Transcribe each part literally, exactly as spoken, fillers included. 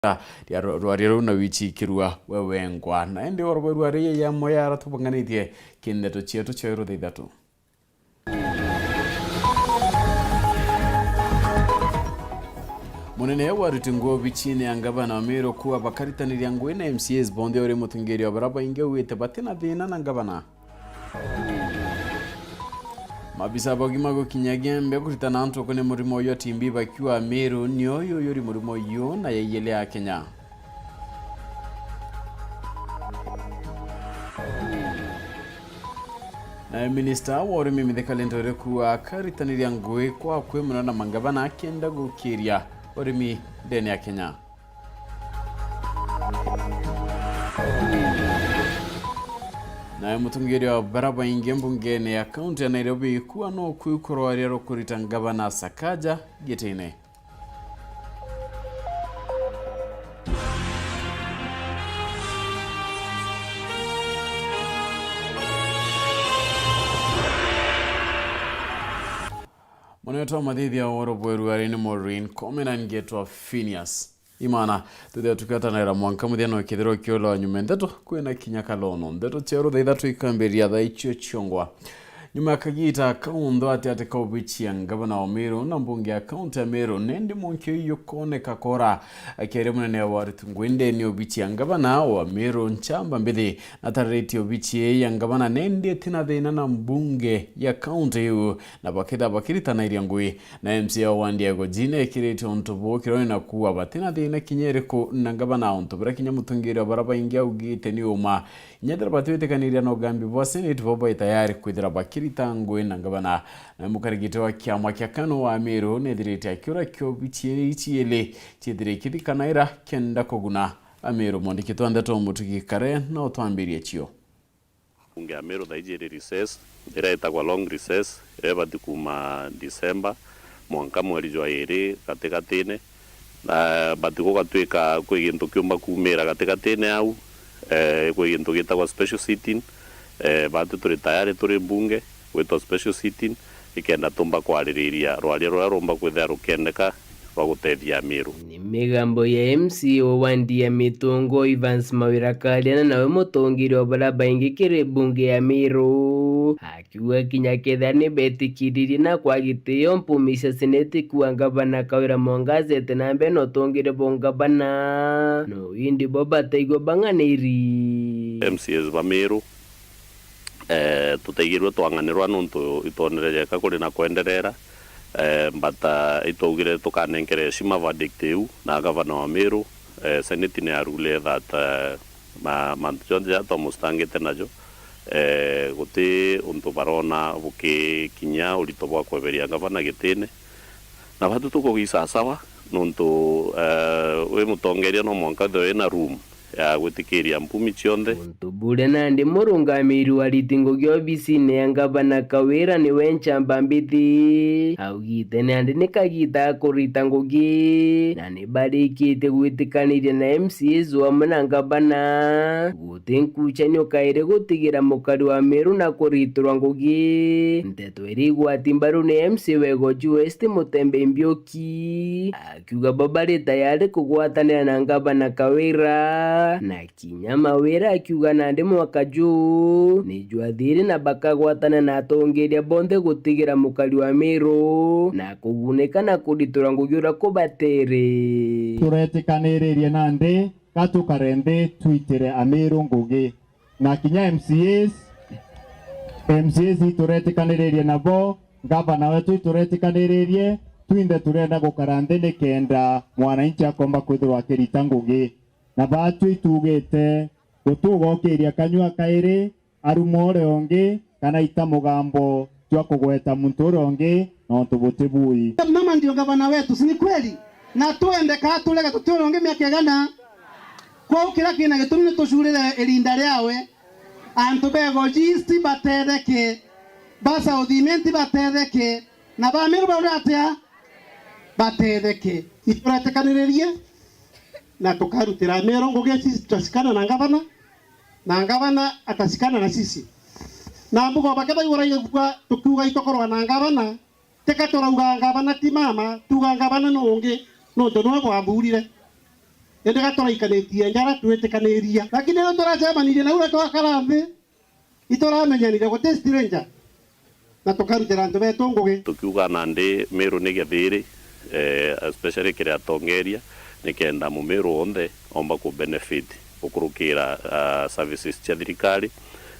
ria ru-, rwaria ruu na wichikirua we wengwa. Na indi oro bwa rwaria ya moya ara tubang'anitie kindeto cietu cia rutha ithatu. Munene wa aruti ngugi obichine ya ngavana wa Meru kuuga bakaritaniria ngugi na M C As bonthe uri mutongeria wa bara baingi augite batina thina na ngavana. Maabisa ba ugima gukinya Gembe kuritana antu kuni murimo uyu wa T B bakiuga Meru niyo yuyuri murimo uyu na ya iele ya Kenya. Naye minista wa urimi Mithika Linturi kuuga akaritaniria ngugi kwa akui muno na mangavana akienda gukiria urimi ndene ya Kenya. Naye mutongeria wa bara baingi mbungene ya kaunti ya Nairobi kuuga no kwikurwaria rukurita ngavana Sakaja gitine. Munene twa mathithia oro bweru ari ni Maureen Komen na ngetwa Phineas Imana. Tuthia tukiotanira mwanka muthia no kithiro kiolo nyuma ndeto kwina kinya kalono. Ndeto cia rutha ithatu ikambiria thaa icio ciongwa. Nyuma ya kagita kaunthu ati ati ka obichi ya ngavana wa Meru na mbunge ya kaunti ya Meru, nendi mwanki uyu yukoneka kora akiaria munene wa aruti ngugi ndeni obichi ya ngavana wa Meru Nchamba Mbithi, na tariritie obichi ii ya ngavana nendi itina thina na mbunge ya kaunti iu, na bakitha bakiritanairia ngugi. Na M C A wa wandi ya Gojine ekirite untu buu kirone na kuuga batina thina kinya iriku na ngavana, untu buria kinya mutongeria wa bara baingi augite ni uma. Nyethira batiwitikaniria na ugambi bwa Senate, bo bai tayari kwithira bakirita ngugi na ngavana. Na mukarigite wa kiama kia kanu wa Meru nethirite akiura kiobi ciiri ici ili ciithire ikithikanaira kenda kuguna Ameru. Mwandiki twa ndeto Mutugi Kare na utwambirie cio. Bunge ya Meru thaiji iri recess, iria itagwa long recess, iria ibati kuuma December mwanka mweri jwa iri gatigatine. Na bati gugatwika kwi gintu kiumba kuumira gatigatine au, eh, kwi gintu gitagwa special sitting. Eh, batu turi tayari turi mbunge gwitwa special sitting, ikenda tumba kwaririria rwaria ruria rumba kwithira rukiendeka rwa gutethia Amiru. Ni migambo ya M C A wa wandi ya Mitungo, Evans Mawira Kariana, nawe mutongeria wa bara baingi kiri mbunge ya Miru. Akiuga kinya kethira ni betikiririe na kwa gitio mpumi cia seneti kuuga ngavana Kawira Mwangaza ete na mbere na utongeria bwa ngavana, no indi bo bataigua bang'aniri. M C As ba Meru, eh, tutaigirwe twang'anirwa nontu itwonere jeka kuri na kwenderera. Eh, mbata itwaugire tukanenkere heshima verdict iu na gavana wa Meru, eh, seneti ni arule that, eh, ma-, mantu jonthe jaria twamustangite najo, eh, guti untu barona bukikinya urito bwa kweberia gavana gitine. Na batu tukugisasawa nontu, eh, wi mutongeria no mwanka withirwe wina room ya gwitikiria mpumi cionthe. Untu buria nandi murungamiri wa ariti ngugi obisine ya ngavana Kawira niwe Nchamba Mbithi augite nandi ni kagita ga kurita ngugi, na ni barikitie gwitikaniria na M C As amwe na ngavana guti nkuchanio kairi gutigira mukari wa Meru na kuritirwa ngugi. Nteto iria igwati mbaru ni M C A wa Igoji West Mutembe Mbiuki akiuga bo bari tayari kugwatanira na ngavana Kawira, na kinya Mawira akiuga nandi mwaka juu ni jwathiri na bakagwatana na atongeria bonthe gutigira mukari wa Meru na kugunika na kuritirwa ngugi uria kubatiri. Turetikaniririe nandi, ga tukare nthi twitire Amiru ngugi. Na kinya M C As, M C As ituretikaniririe nabo, ngavana wetu ituretikaniririe, twinthe turenda gukara nthi nikenda mwananchi akomba kwithirwa akirita ngugi. Na baatwi itugite, gutugokiria kanyua kairi, aruma uria ungi, kana ita mugambo jwa kugweta muntu uria ungi nontu buti bui. Mama ndio gavana wetu, si ni kweli? Na twende kaa turege, tuti uria ungi miaka igana. Kwou kiria kina gitumi ni tucurire irinda riawe. Antu ba Igoji East batetheke, ba South Imenti batetheke, na ba Meru baria atia batetheke. Ituretikaniririe na tukarutira Meru ngugi, sisi tutashikana na gavana. Na ngavana atashikana na sisi. Na mbugo bakethaigua raigua tukiuga itokorwa na ngavana, tika turauga ngavana ti mama, tuga ngavana ni ungi, nontu niwe bwathurire. Indi ga turaikanitie njara twitikaniria. Lakini riria turacemanirie nau na twakara nthi, ituramenyanire guti stranger, na tukarutira antu betu ngugi. Tukiuga nandi Meru ni githiri, eh, especially kiri atongeria, nikenda Mumeru wonthe omba ku benefit gukurukira, ah, services cia thirikari,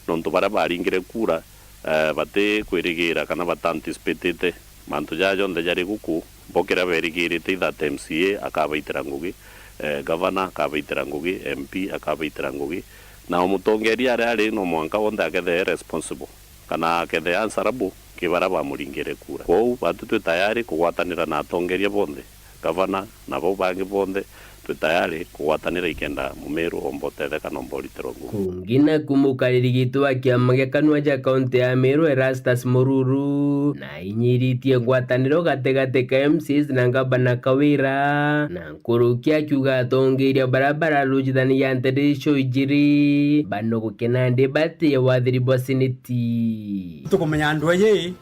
nontu baria baringire kura, eh, batikwirigira kana bata anticipatite mantu jaja jonthe jari guku, bo kiria berigirite either ati M C A akabaitira ngugi, eh, governor akabaitira ngugi, M P akabaitira ngugi, na o mutongeria aria ari no mwanka wonthe akethire responsible kana akethire answerable ki baria bamuringire kura. Kwou batu twi tayari kugwatanira na atongeria bonthe, gavana na bau bangi bonthe, twi tayari kugwatanira ikenda Mumiru omba utetheka na omba uritirwa ngugi. Kungi naku mukariri gitu wa kiama gia Kanua ja kaunti ya Meru, Erastus Mururu, na ainyiritie ngwataniro gatigati ka M C As na ngabana Kawira, na nkuruki akiuga atongeria baria bararujithanagia nteto icio ijiri banogoke nandi bati wathiri bwa seneti. Tukumenya andu aji,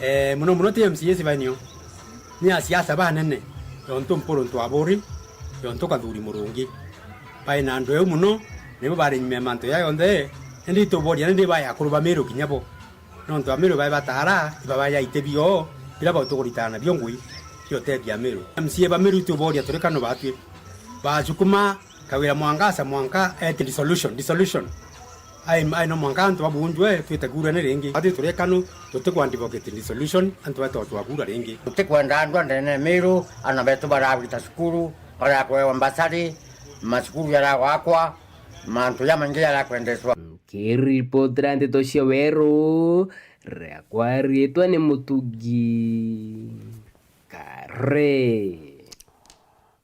eh, muno muno ti M C As bainio, ni asiasa banene, yontu Mpuru Ntwaburi, yontu Kathuri Murungi. Bai na andu eu muno, nibo bari nyuma ya mantu jaa yonthe, indi ituboria nandi bai akuru ba Miru kinya bo. Nontu Amiru bai bataara, ibaba ya ite bio, bira bau tukuritana nabio ngui, ciotethia Amiru. M C A ba Miru ituboria turi kanu batwi. Basukuma Kawira Mwangaza mwanka eti dissolution, dissolution. Ai, ai no mwanka antu babunjwe, twite kurane ringi. Batwi turi kanu, tutiku advocate dissolution, antu batotwa kura ringi. Tutikwenda andu a ndene Miru, ana betu baragwita cukuru, barakwewa mbasari, macukuru jaragwakwa, mantu jamaingi jarakwendeswa. Nkiripotera nteto cia Weru, riakwa riitwa ni Mutugi Kare.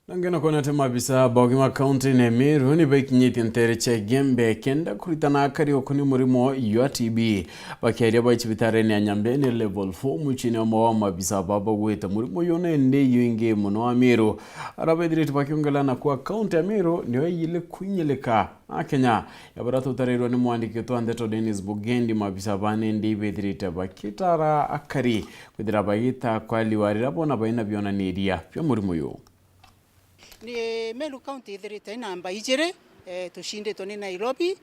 Na ngena kwona ati maabisa ba ugima kaunti-ini ya Meru ni baikinyitie nteere cia Igembe kenda kuritana akari ukuni murimo jwa T B. Bakiaria bai cibitarene ya Nyambene Level four, muciini umwe wa maabisa baba bagwite murimo uyu na indi iu ingi muno wa Meru. Aria bethirite bakiongela na kuuga kaunti ya Meru niyo iyile kwinyilika. Akenya, ya baria tutarirwe ni mwandiki witwa ndeto Dennis Bugendi, maabisa bane ndi bethirite bakitara akari kwithira bagita kwaliwa riria bona baina bionaniria bia murimo uyu. Ni Meru County ithirite ina namba ijiri, eh, tucinditwe ni Nairobi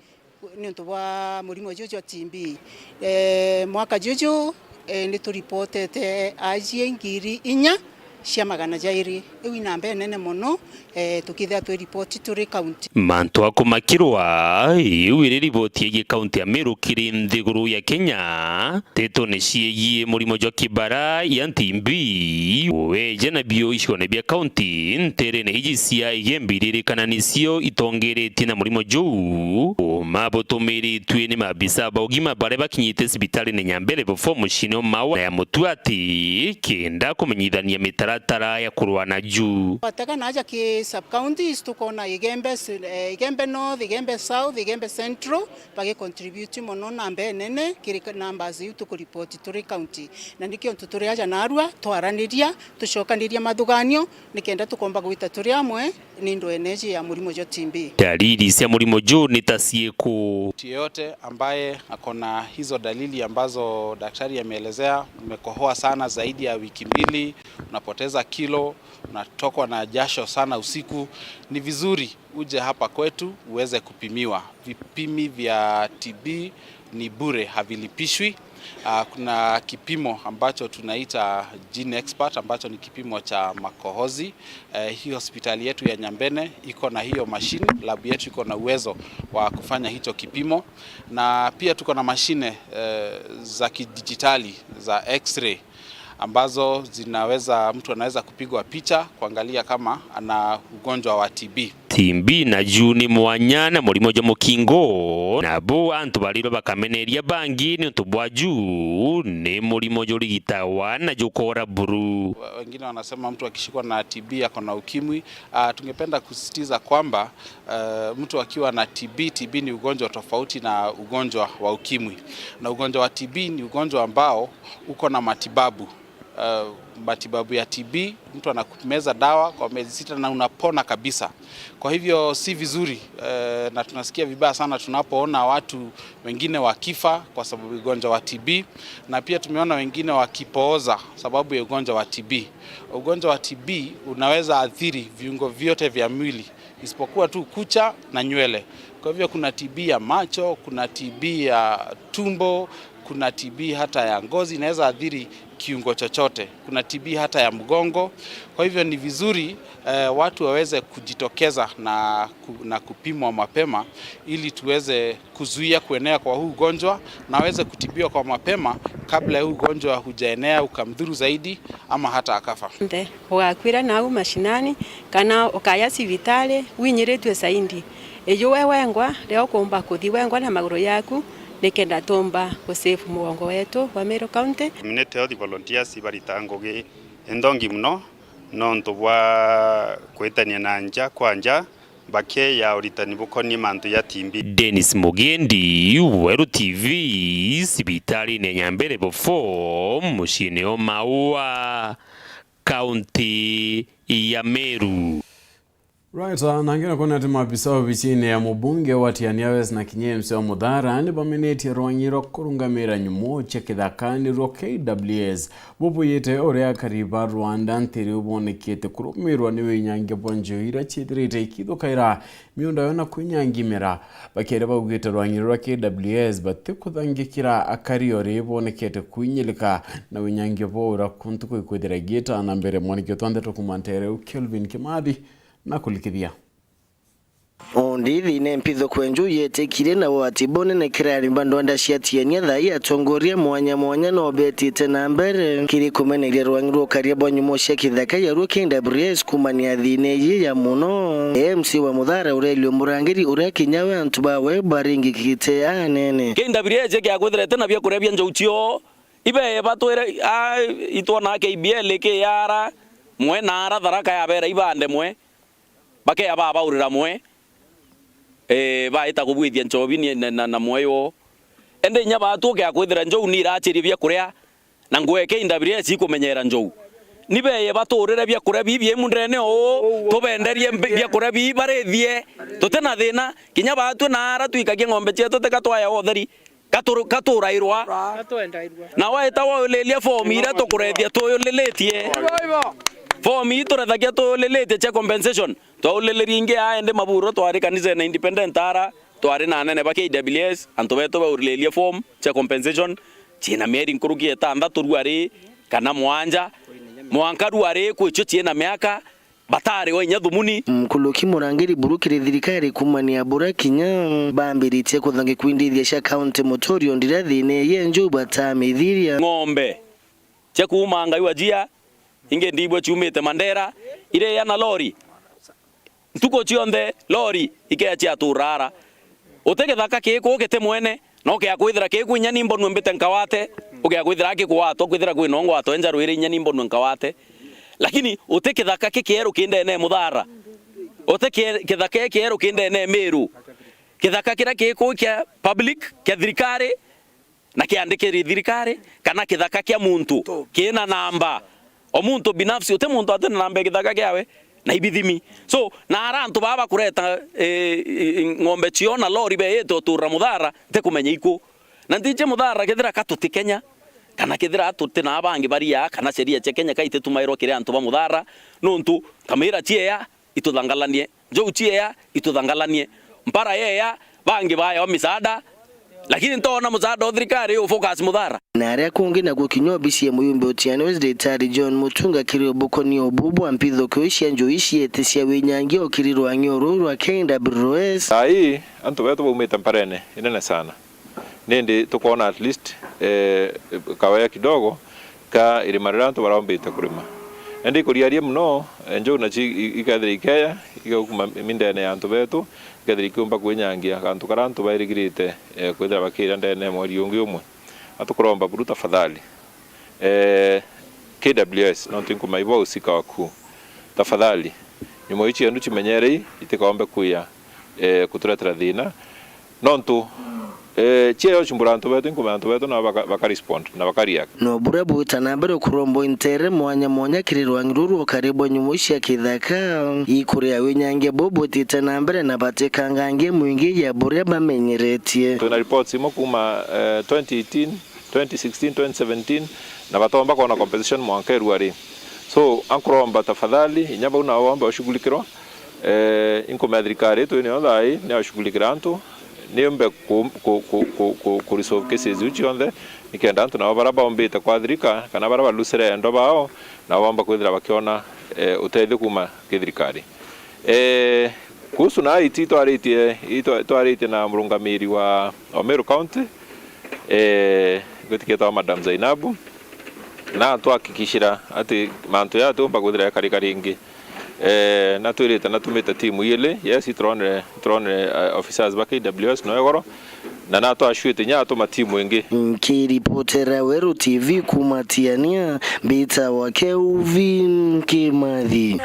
niuntu bwa murimo juju jwa T B. Eh, mwaka juju, eh, ni turipotete ajie ngiri inya cia magana jairi. Iu i namba inene mono, eh, tukithira twi ripoti turi kaunti. Mantu a kumakirwa, iu iri riboti yegie kaunti ya Meru kiri nthiguru ya Kenya. Nteto ni ciegie murimo jwa kibara ya T B, weja na bio icione bia kaunti, nterene iji cia Igembe iririkana nicio itongeretie na murimo juu. Uma butumiritue ni maabisa ba ugima baria bakinyite cibitarine Nyambene before muciini o Mawa na ya Mutuati, kenda kumenyithania mitaratara ya kurwa na juu. Twatega na aja ki sub counties, tukona Igembe, eh, Igembe North, Igembe South, Igembe Central, bagi contribute mono namba inene kiri ka-, numbers iu tukuripoti turi county. Na nikio ntu turi aja narua, twaraniria, tucokanirie mathuganio, nikenda tukomba gwita turi amwe ni ndwene iji ya murimo jwa T B. Dalili cia murimo juu ni ta ciiku? Mtu yeyote ambaye ako na hizo dalili ambazo daktari ameelezea, umekohoa sana zaidi ya wiki mbili, unapoteza kilo, unatokwa na jasho sana usiku, ni vizuri uje hapa kwetu uweze kupimiwa. Vipimi vya T B ni bure, havilipishwi. Ah, kuna kipimo ambacho tunaita Gene Expert ambacho ni kipimo cha makohozi. Eh, hii hospitali yetu ya Nyambene iko na hiyo mashine, lab yetu iko na uwezo wa kufanya hicho kipimo, na pia tuko na mashine, eh, za kidijitali za X-ray ambazo zinaweza, mtu anaweza kupigwa picha kuangalia kama ana ugonjwa wa T B. T B na juu ni mwanya na murimo jwa mukingo, nabo antu barirwe bakameneria bangi niuntu bwa juu ni murimo jurigitagwa na jukora buru. Wengine wanasema mtu akishikwa na T B ako na ukimwi. Ah, tungependa kusisitiza kwamba, eh, mtu akiwa na T B, T B ni ugonjwa tofauti na ugonjwa wa ukimwi. Na ugonjwa wa T B ni ugonjwa ambao uko na matibabu. Eh, matibabu ya T B, mtu anakumeza dawa kwa miezi sita na unapona kabisa. Kwa hivyo si vizuri, eh, na tunasikia vibaya sana tunapoona watu wengine wakifa kwa sababu ya ugonjwa wa T B, na pia tumeona wengine wakipooza sababu ya ugonjwa wa T B. Ugonjwa wa T B unaweza athiri viungo vyote vya mwili, isipokuwa tu kucha na nywele. Kwa hivyo kuna T B ya macho, kuna T B ya tumbo, kuna T B hata ya ngozi, inaweza athiri kiungo chochote. Kuna T B hata ya mgongo. Kwa hivyo ni vizuri, eh, watu waweze kujitokeza na ku-, na kupimwa mapema ili tuweze kuzuia kuenea kwa huu ugonjwa na aweze kutibiwa kwa mapema kabla huu ugonjwa hujaenea ukamdhuru zaidi ama hata akafa. Nthe, ugakwira nau mashinani kana ukaya cibitari winyiritue saindi. Iju we wengwa, riria ukumba kuthi wengwa na maguru yaku, nikenda tumba gu save mugongo wetu wa Meru County. Community health volunteers ibarita ngugi inthongi mono nontu bwa kwitania na nja kwa nja bakeya uritani bukonie mantu ya T B. Dennis Mugendi, Weru T V, cibitari-ini ya Nyambere Bofo, muciini o Maua, kaunti ya Meru. Right, ah, na ngina kwona ati maabisa obisini ya mubunge wa Tiania West na kinya M C wa Muthara ni bamenetie rwangi rwa kurungamira nyumo cia kithaka, niruo K W S. Bubuyite uria akari ba Rwanda ntiri ubonekete kurumirwa ni winyangia bwa njuu iria ciithirite ikithukaira miunda yo na kwinyangia imera. Bakiaria baugite rwangi rwa K W S batikuthangikira akari ori bonekete kwinyilika na winyangia bwa ura kuntu kwikwithira igita na mbere. Mwaniki twanthe tukuma ntere u Kelvin Kimathi na kulikithia. Undi thiina mpithuku e njuu yetikire na ugwati bunene kiri arimi ba ndwanda cia Tiania, thaa ii atongoria mwanya mwanya no betite na mbere kiri kumeneria rwangi rwa ukaria bwa nyumo cia kithaka yaruo K W S kumania thiina iji ya muno. M C wa Muthara uria Elio Murangiri uria kinya we antu bawe baringikite anene. K W S ikiakwithirete na biakuria bia njuu cio, ibe batwire, a, itwona K B L ikiara mwe na ara Tharaka yabera ibande mwe. Bakeya babaurira mwe, ee, baita kubwithia nchobi ni na, na, na mwe yo. Ende inya baatu ukeya kwithira njou ni irachirie biakuria, na nguo ya K W S ikumenyera njou. Ni beye baturire biakuria bibi mundene uu, tubenderie mbi-, biakuria bibi barithie. Tuti na thina, kinya baatu na ara twikagia ng'ombe cietu tika twaya utheri. Katu-, katurairwa. Na waita wauliliria fomu iria tukurethia tuyulilitie. Fomu ii turethagia tuyulilitie cia compensation. Twaulilirie ingi aa indi Maburo twari kanisene independent ara, twari na anene ba K W S, antu betu baulilirie fomu cia compensation, ciina mieri nkuruki ya itanthatu ruari, kana mwanja, mwanka ruari kwi cio ciina miaka, batari o inya thumuni. Nkuruki murangiri buru kiri thirikari kumania bura kinya bambiritie kuthongi kwindithia cia kaunti muturio ndira thiina ii njuu batamithiria. Ng'ombe cia kuuma Ngai wa Jia, ingi ndibwe ciumite Mandera, iria na lori. Ntuku cionthe lori ikeya ciaturara. Uti githaka kiku giti mwene, na ukea kwithira kiku inya ni mbonue mbite nkawate, ukea kwithira akikugwatwa, kwithira kwina ungwatwa enja rwiri inya ni mbonue nkawate. Lakini uti kithaka kikieru kindene Muthara. Uti kie-, kithaka kikieru kindene Miru. Kithaka kiria kiku kia public, kia thirikari, na kiandikiri thirikari, kana kithaka kia muntu kina namba. O muntu binafsi, uti muntu ati na namba ya kithaka kiawe na ibithimi. So, na ara antu baa bakureta, eh, i-, i-, ng'ombe cio na lori beete uturira Muthara, ntikumenya iku. Na ntiji Muthara kethira ka tuti Kenya, kana kethira tuti na bangi baria, kana sheria cia Kenya ka ititumairwa kiri antu ba Muthara, nontu nkamira cieya, ituthangalanie. Njou cieya, ituthangalanie. Mpara yeya, bangi baewa misaada, lakini ntoona musaada o thirikari u focus Muthara. Na aria kungi nakuo kinya obisi ya muyumbe utiani West Daktari John Mutunga kiri ubukoni ubu bwa mpithuku cia njuu iciete cia winyangia ukiri rwang'i uru rwa K W S. Saa ii, antu betu baumite mparene inene sana. Nindi tukoona at least, eh, kawea kidogo ka irima riria antu baraumbite kurima. Indi ikuriaria mono, eh, njuu nacio i-, ikethira ikeya, igaukuma mindene ya antu betu, ikethira ikiumba kwinyangia gantu karia antu bairigirite, eh, kwithira bakiira ndene mweri ungi umwe. Atukuromba buru tafadhali. Eh, K W S, nontu inkumaiba usika waku. Tafadhali, nyumo ici cienu cimenyerei, itikaombe kuya, eh, kuturetera thina. Nontu, eh, ciayo cimbura antu betu, inkumenya antu betu nabo baka, baka respond na baka react. No buria bwita na mbere kurombwa intere mwanya mwanya kiri rwang'i ruru ukari bwa nyumo cia kithaka, ikuria winyangia buu bwitite na mbere na batikanga ngi mwingi ya buria bamenyeretie. Twina reports imwe kuma, eh, twenty eighteen, twenty sixteen, twenty seventeen, na batomba kwona compensation mwanka irua ri. So, ankuromba tafadhali, inya bau nabo bombe bashughulikirwa, Eh, inkumea thirikari itwi niyo thaai ni ashughulikira antu, niumbe ku, ku, ku, ku, ku, ku resolve cases iu cionthe, nikenda antu nabo bara baumbite kwathirika, kana bara balusire endwa bao, nabo baumba kwithira bakiona, eh, utethio kuuma ki thirikari. Eh, kuhusu na iti twaritie, itwa-, twaritie na murungamiri wa, wa Meru County, eh, gwitikitwa Madam Zainabu, na twahakikishira ati mantu jaa tiumba kwithira jakarika ringi. Eh, na twirite na tumite timu iili. Yes, turonire, turonire, eh, officers ba K W S no igoro, na na twashuite nya atuma timu ingi. Nkiripotera Weru T V kuuma Tiania, mbita wa Kelvin Kimathi.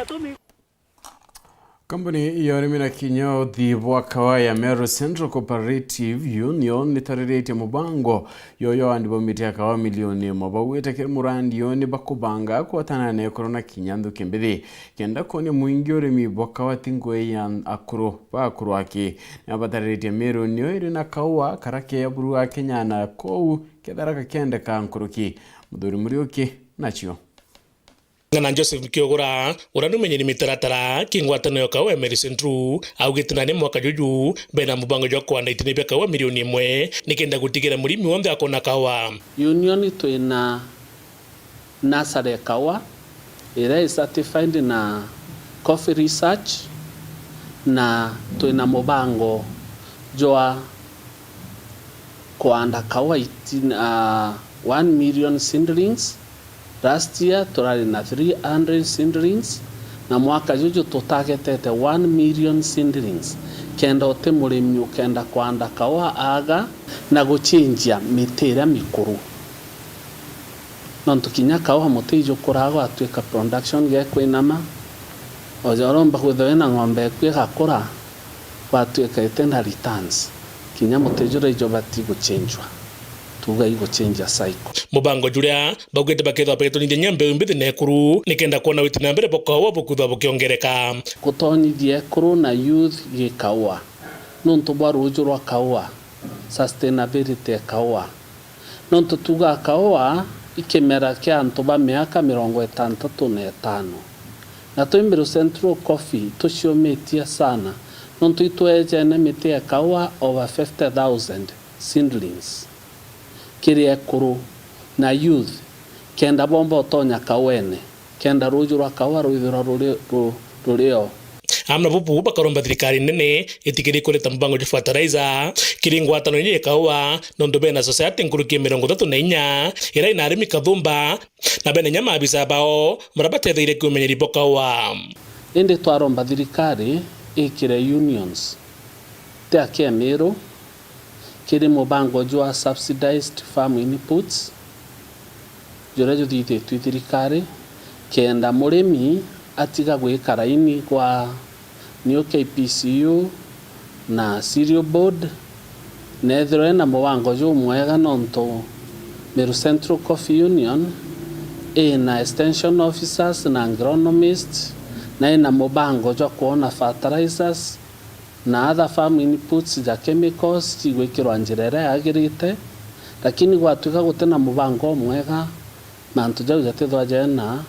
Kambuni ya urimi na kinya uthii bwa kawa ya Meru Central Cooperative Union nitariritie mubango yoyo andi ba miti ya kawa milioni imwe. Baugite kiri murandi uyu ni bakubanga kwatana na ekuru na kinya nthuki mbithi, kenda kwonia mwingi urimi bwa kawa ti ngui ya akuru ba akuru aki. Nibatariritie Meru niyo iri na kaua kara keya buru wa Kenya, na kou kethira gakendeka nkuruki. Muthuri Muriuki nacio. Ng'ana Joseph Kiogora, uria ni umenyeri mitaratara ki ngwataniro ya kaua ya Meru Central, augite nani mwaka juju bena mubango jwa kwanda itine bia kaua milioni imwe, nikenda gutigira murimi wonthe akona kaua. Union twina nursery ya kaua iria i certified na Coffee Research, na twina mubango jwa kwanda kaua itina, ah, one million seedlings. Last year turari na three hundred seedlings, na mwaka juju tutagetete one million seedlings, kenda uti murimi ukenda kwanda kaua aga na guchinjia miti iria mikuru. Nontu kinya kaua muti ijukuraga gwatuika production gekwinama, oja uromba kwithirwa wina ng'ombe eku igakura, gwatuika itina returns, kinya muti juria ijubati guchinjwa, tuuga iguchinjia cycle. Mubango juria baugite bakethirwa bagitonyithia nya mbeu mbithi na ekuru, nikenda kwona witi na mbere bwa kaua bukwithirwa bukiongereka. Gutonyithia ekuru na youth gi kaua, nontu bwa ruuju rwa kaua, sustainability ya kaua. Nontu tuugaa kaua i kimera kia antu ba miaka mirongo itantatu na itano, na twi Meru Central Coffee tuciumitie sana, nontu itweejene miti ya kaua over fifty thousand seedlings kiri ekuru na youth, kenda bomba utonya kauene, kenda ruuju rwa kaua rwithirwa ruri, ru-, ruri o. Amwe na bubu bakaromba thirikari nene itikirie kureta mubango jwa fertilizer kiri ngwatano inya ya kaua, nontu bena society nkuruki ya mirongo ithatu na inya iria ina arimi kathumba, na bena inya maabisa bao baria batetheire kiumenyeri bwa kaua. Indi twaromba thirikari ikire unions ti aki Amiru kiri mubango jwa subsidized farm inputs juria juthithitue i thirikari, kenda murimi atiga gwikara ini gwa new K P C U na Cereal Board, na ethirwe ena mubango jumwega, nontu Meru Central Coffee Union ina extension officers na agronomists, na ina mubango jwa kwona fertilizers na other farm inputs ja chemicals cigwikirwa njira iria yagirite, lakini gwatuika gutina mubango umwega, mantu jau jatithwa jena,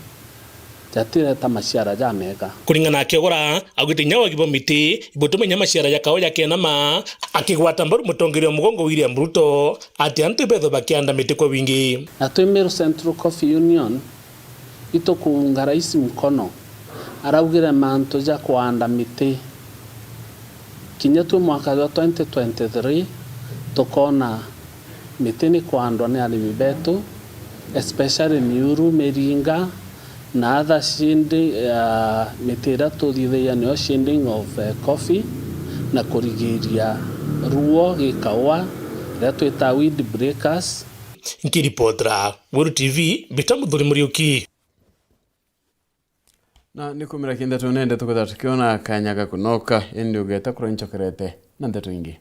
jatireta maciara jamega. Kuringana na Kiogora, augite inya wagi bwa miti ibutuma inya maciara ja kaua jakenama, akigwata mbaru mutongeria wa mugongo William Ruto ati antu ibethwe bakianda miti kwa wingi. Na twi Meru Central Coffee Union, itukuunga rais mkono. Araugire mantu ja kwanda miti, kinya twi mwaka jwa twenty twenty-three, tukoona miti ni kwandwa ni arimi betu, especially miuru, miringa, na other shade, uh, miti iria tuthithagia niyo shading of, uh, coffee, na kurigiria ruo gi kaua, iria twitaa weed breakers. Nkiripotera Weru T V, Mbita Muthuri Muriuki. Na ni kumira ki ndeto nende tukwithirwa tukiona kanya ga kunoka, indi ugeta kuria ncokerete na ndeto ingi.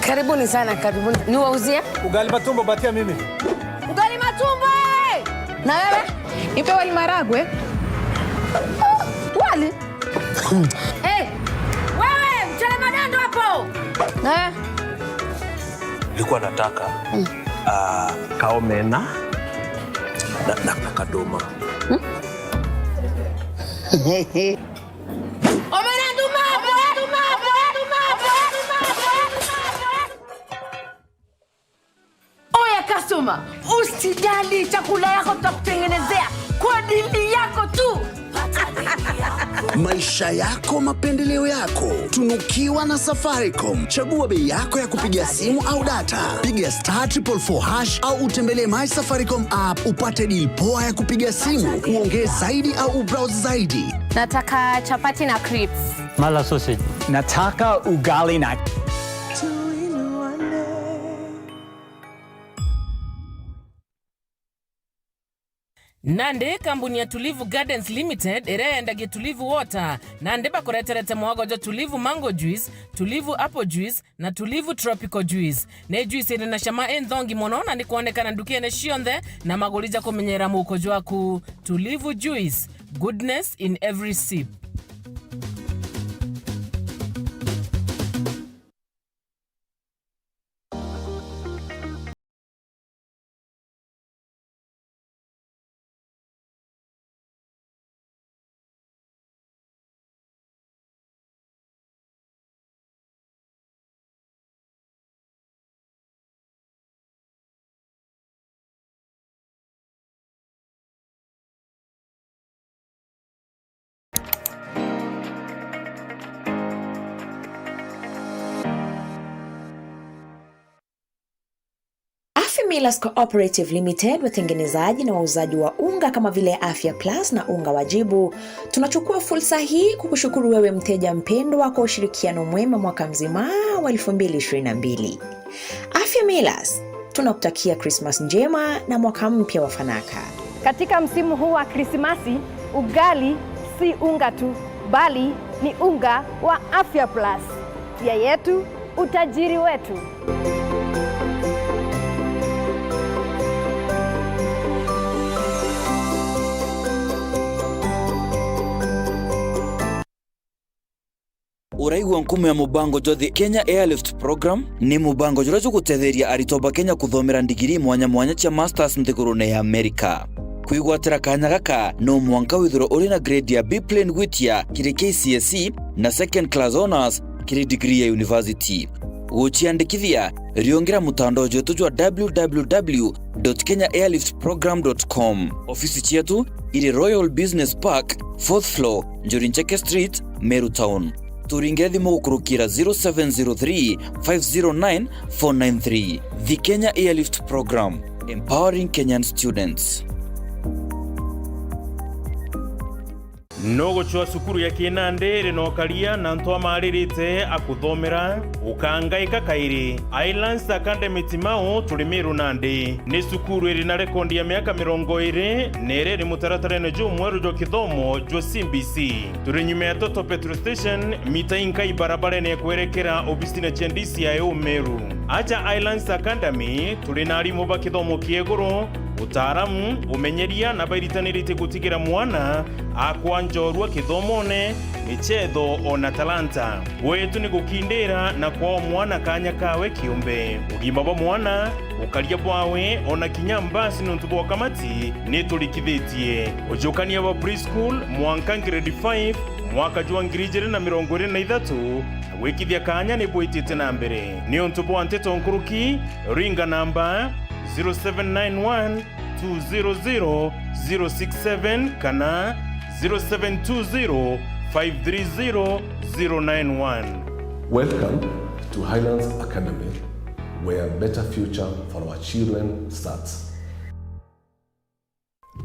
Karibuni sana, karibuni. Niwauzie? Ugali matumbo, patia mimi. Ugali matumbo, eh! Na wewe? Nipe wali maragwe. Wali? Eh, wewe, mchele magando hapo. Eh. Nilikuwa nataka, ah, kaomena na, na, na kadoma. Omena nduma, omena nduma, omena nduma, omena nduma, omena nduma. Oya customer, usijali, chakula yako tutakutengenezea kwa dili yako tu. Maisha yako, mapendeleo yako. Tunukiwa na Safaricom. Chagua bei yako ya kupiga simu au data. Piga star triple four hash au utembelee My Safaricom app upate deal poa ya kupiga simu, uongee zaidi au ubrowse zaidi. Nataka chapati na crips. Mala sausage. Nataka ugali na Nandi kambuni ya Tulivu Gardens Limited iria yendagia Tulivu Water, nandi bakureterete mwago jwa Tulivu Mango Juice, Tulivu Apple Juice na Tulivu Tropical Juice. Ni juice iri na cama inthongi mono na ni kwonekana ndukene cionthe na maguri ja kumenyera muuko jwaku. Tulivu Juice, goodness in every sip. Afya Millers Cooperative Limited, watengenezaji na wauzaji wa unga kama vile Afya Plus na unga wa Jibu. Tunachukua fursa hii kukushukuru wewe mteja mpendwa kwa ushirikiano mwema mwaka mzima wa elfu mbili ishirini na mbili. Afya Millers, tunakutakia Christmas njema na mwaka mpya wa fanaka. Katika msimu huu wa Krismasi, ugali si unga tu, bali ni unga wa Afya Plus. Afya yetu, utajiri wetu. Uraigua nkumo ya mubango jwa The Kenya Airlift Program? Ni mubango juria jugutetheria aritwa ba Kenya kuthomera ndigiri mwanya mwanya cia masters nthigurune ya Amerika. Kwigwatira kanya gaka, no mwanka withirwe uri na grade ya B plain gwitia kiri K C S E na second class honours kiri degree ya university. Guciandikithia, riungira mutandao jwetu jwa w w w dot kenya airlift program dot com. Ofisi cietu iri Royal Business Park, fourth floor, Njuri Ncheke Street, Meru Town. Turingire thimu gukurukira zero seven zero three, five zero nine, four nine three. The Kenya Airlift Program, empowering Kenyan students. Nugucwa cukuru ya Kinandi iri na ukaria na antu amaririte akuthomera? Ukangaika kairi. Islands Academy Timau turi Meru nandi. Ni cukuru iri na rekondi ya miaka mirongo iri na iria iri mutaratarene jumweru jwa kithomo jwa C B C. Turi nyuma ya Total Petrol Station, mita inkai barabarene ya kwerekera obisine cia D C I O Meru. Aja Islands Academy turi na arimu ba kithomo kia iguru, utaaramu, umenyeria na bairitaniritie gutigira mwana akwa njorua kithomone, michetho, ona talanta. Gwetu ni gukindira na kwaa mwana kanya kawe kiumbe. Ugima bwa mwana, ukaria bwawe, ona kinya mbasi niuntu bwa ukamati, ni turikithitie. Ujukania bwa preschool mwanka grade five, mwaka jwa ngiri ijiri na mirongo iri na ithatu, na gwikithia kanya ni bwitite na mbere. Niuntu bwa nteto nkuruki, ringa namba zero seven nine one, two zero zero, zero six seven kana zero seven two zero, five three zero, zero nine one. Welcome to Highlands Academy, where better future for our children starts.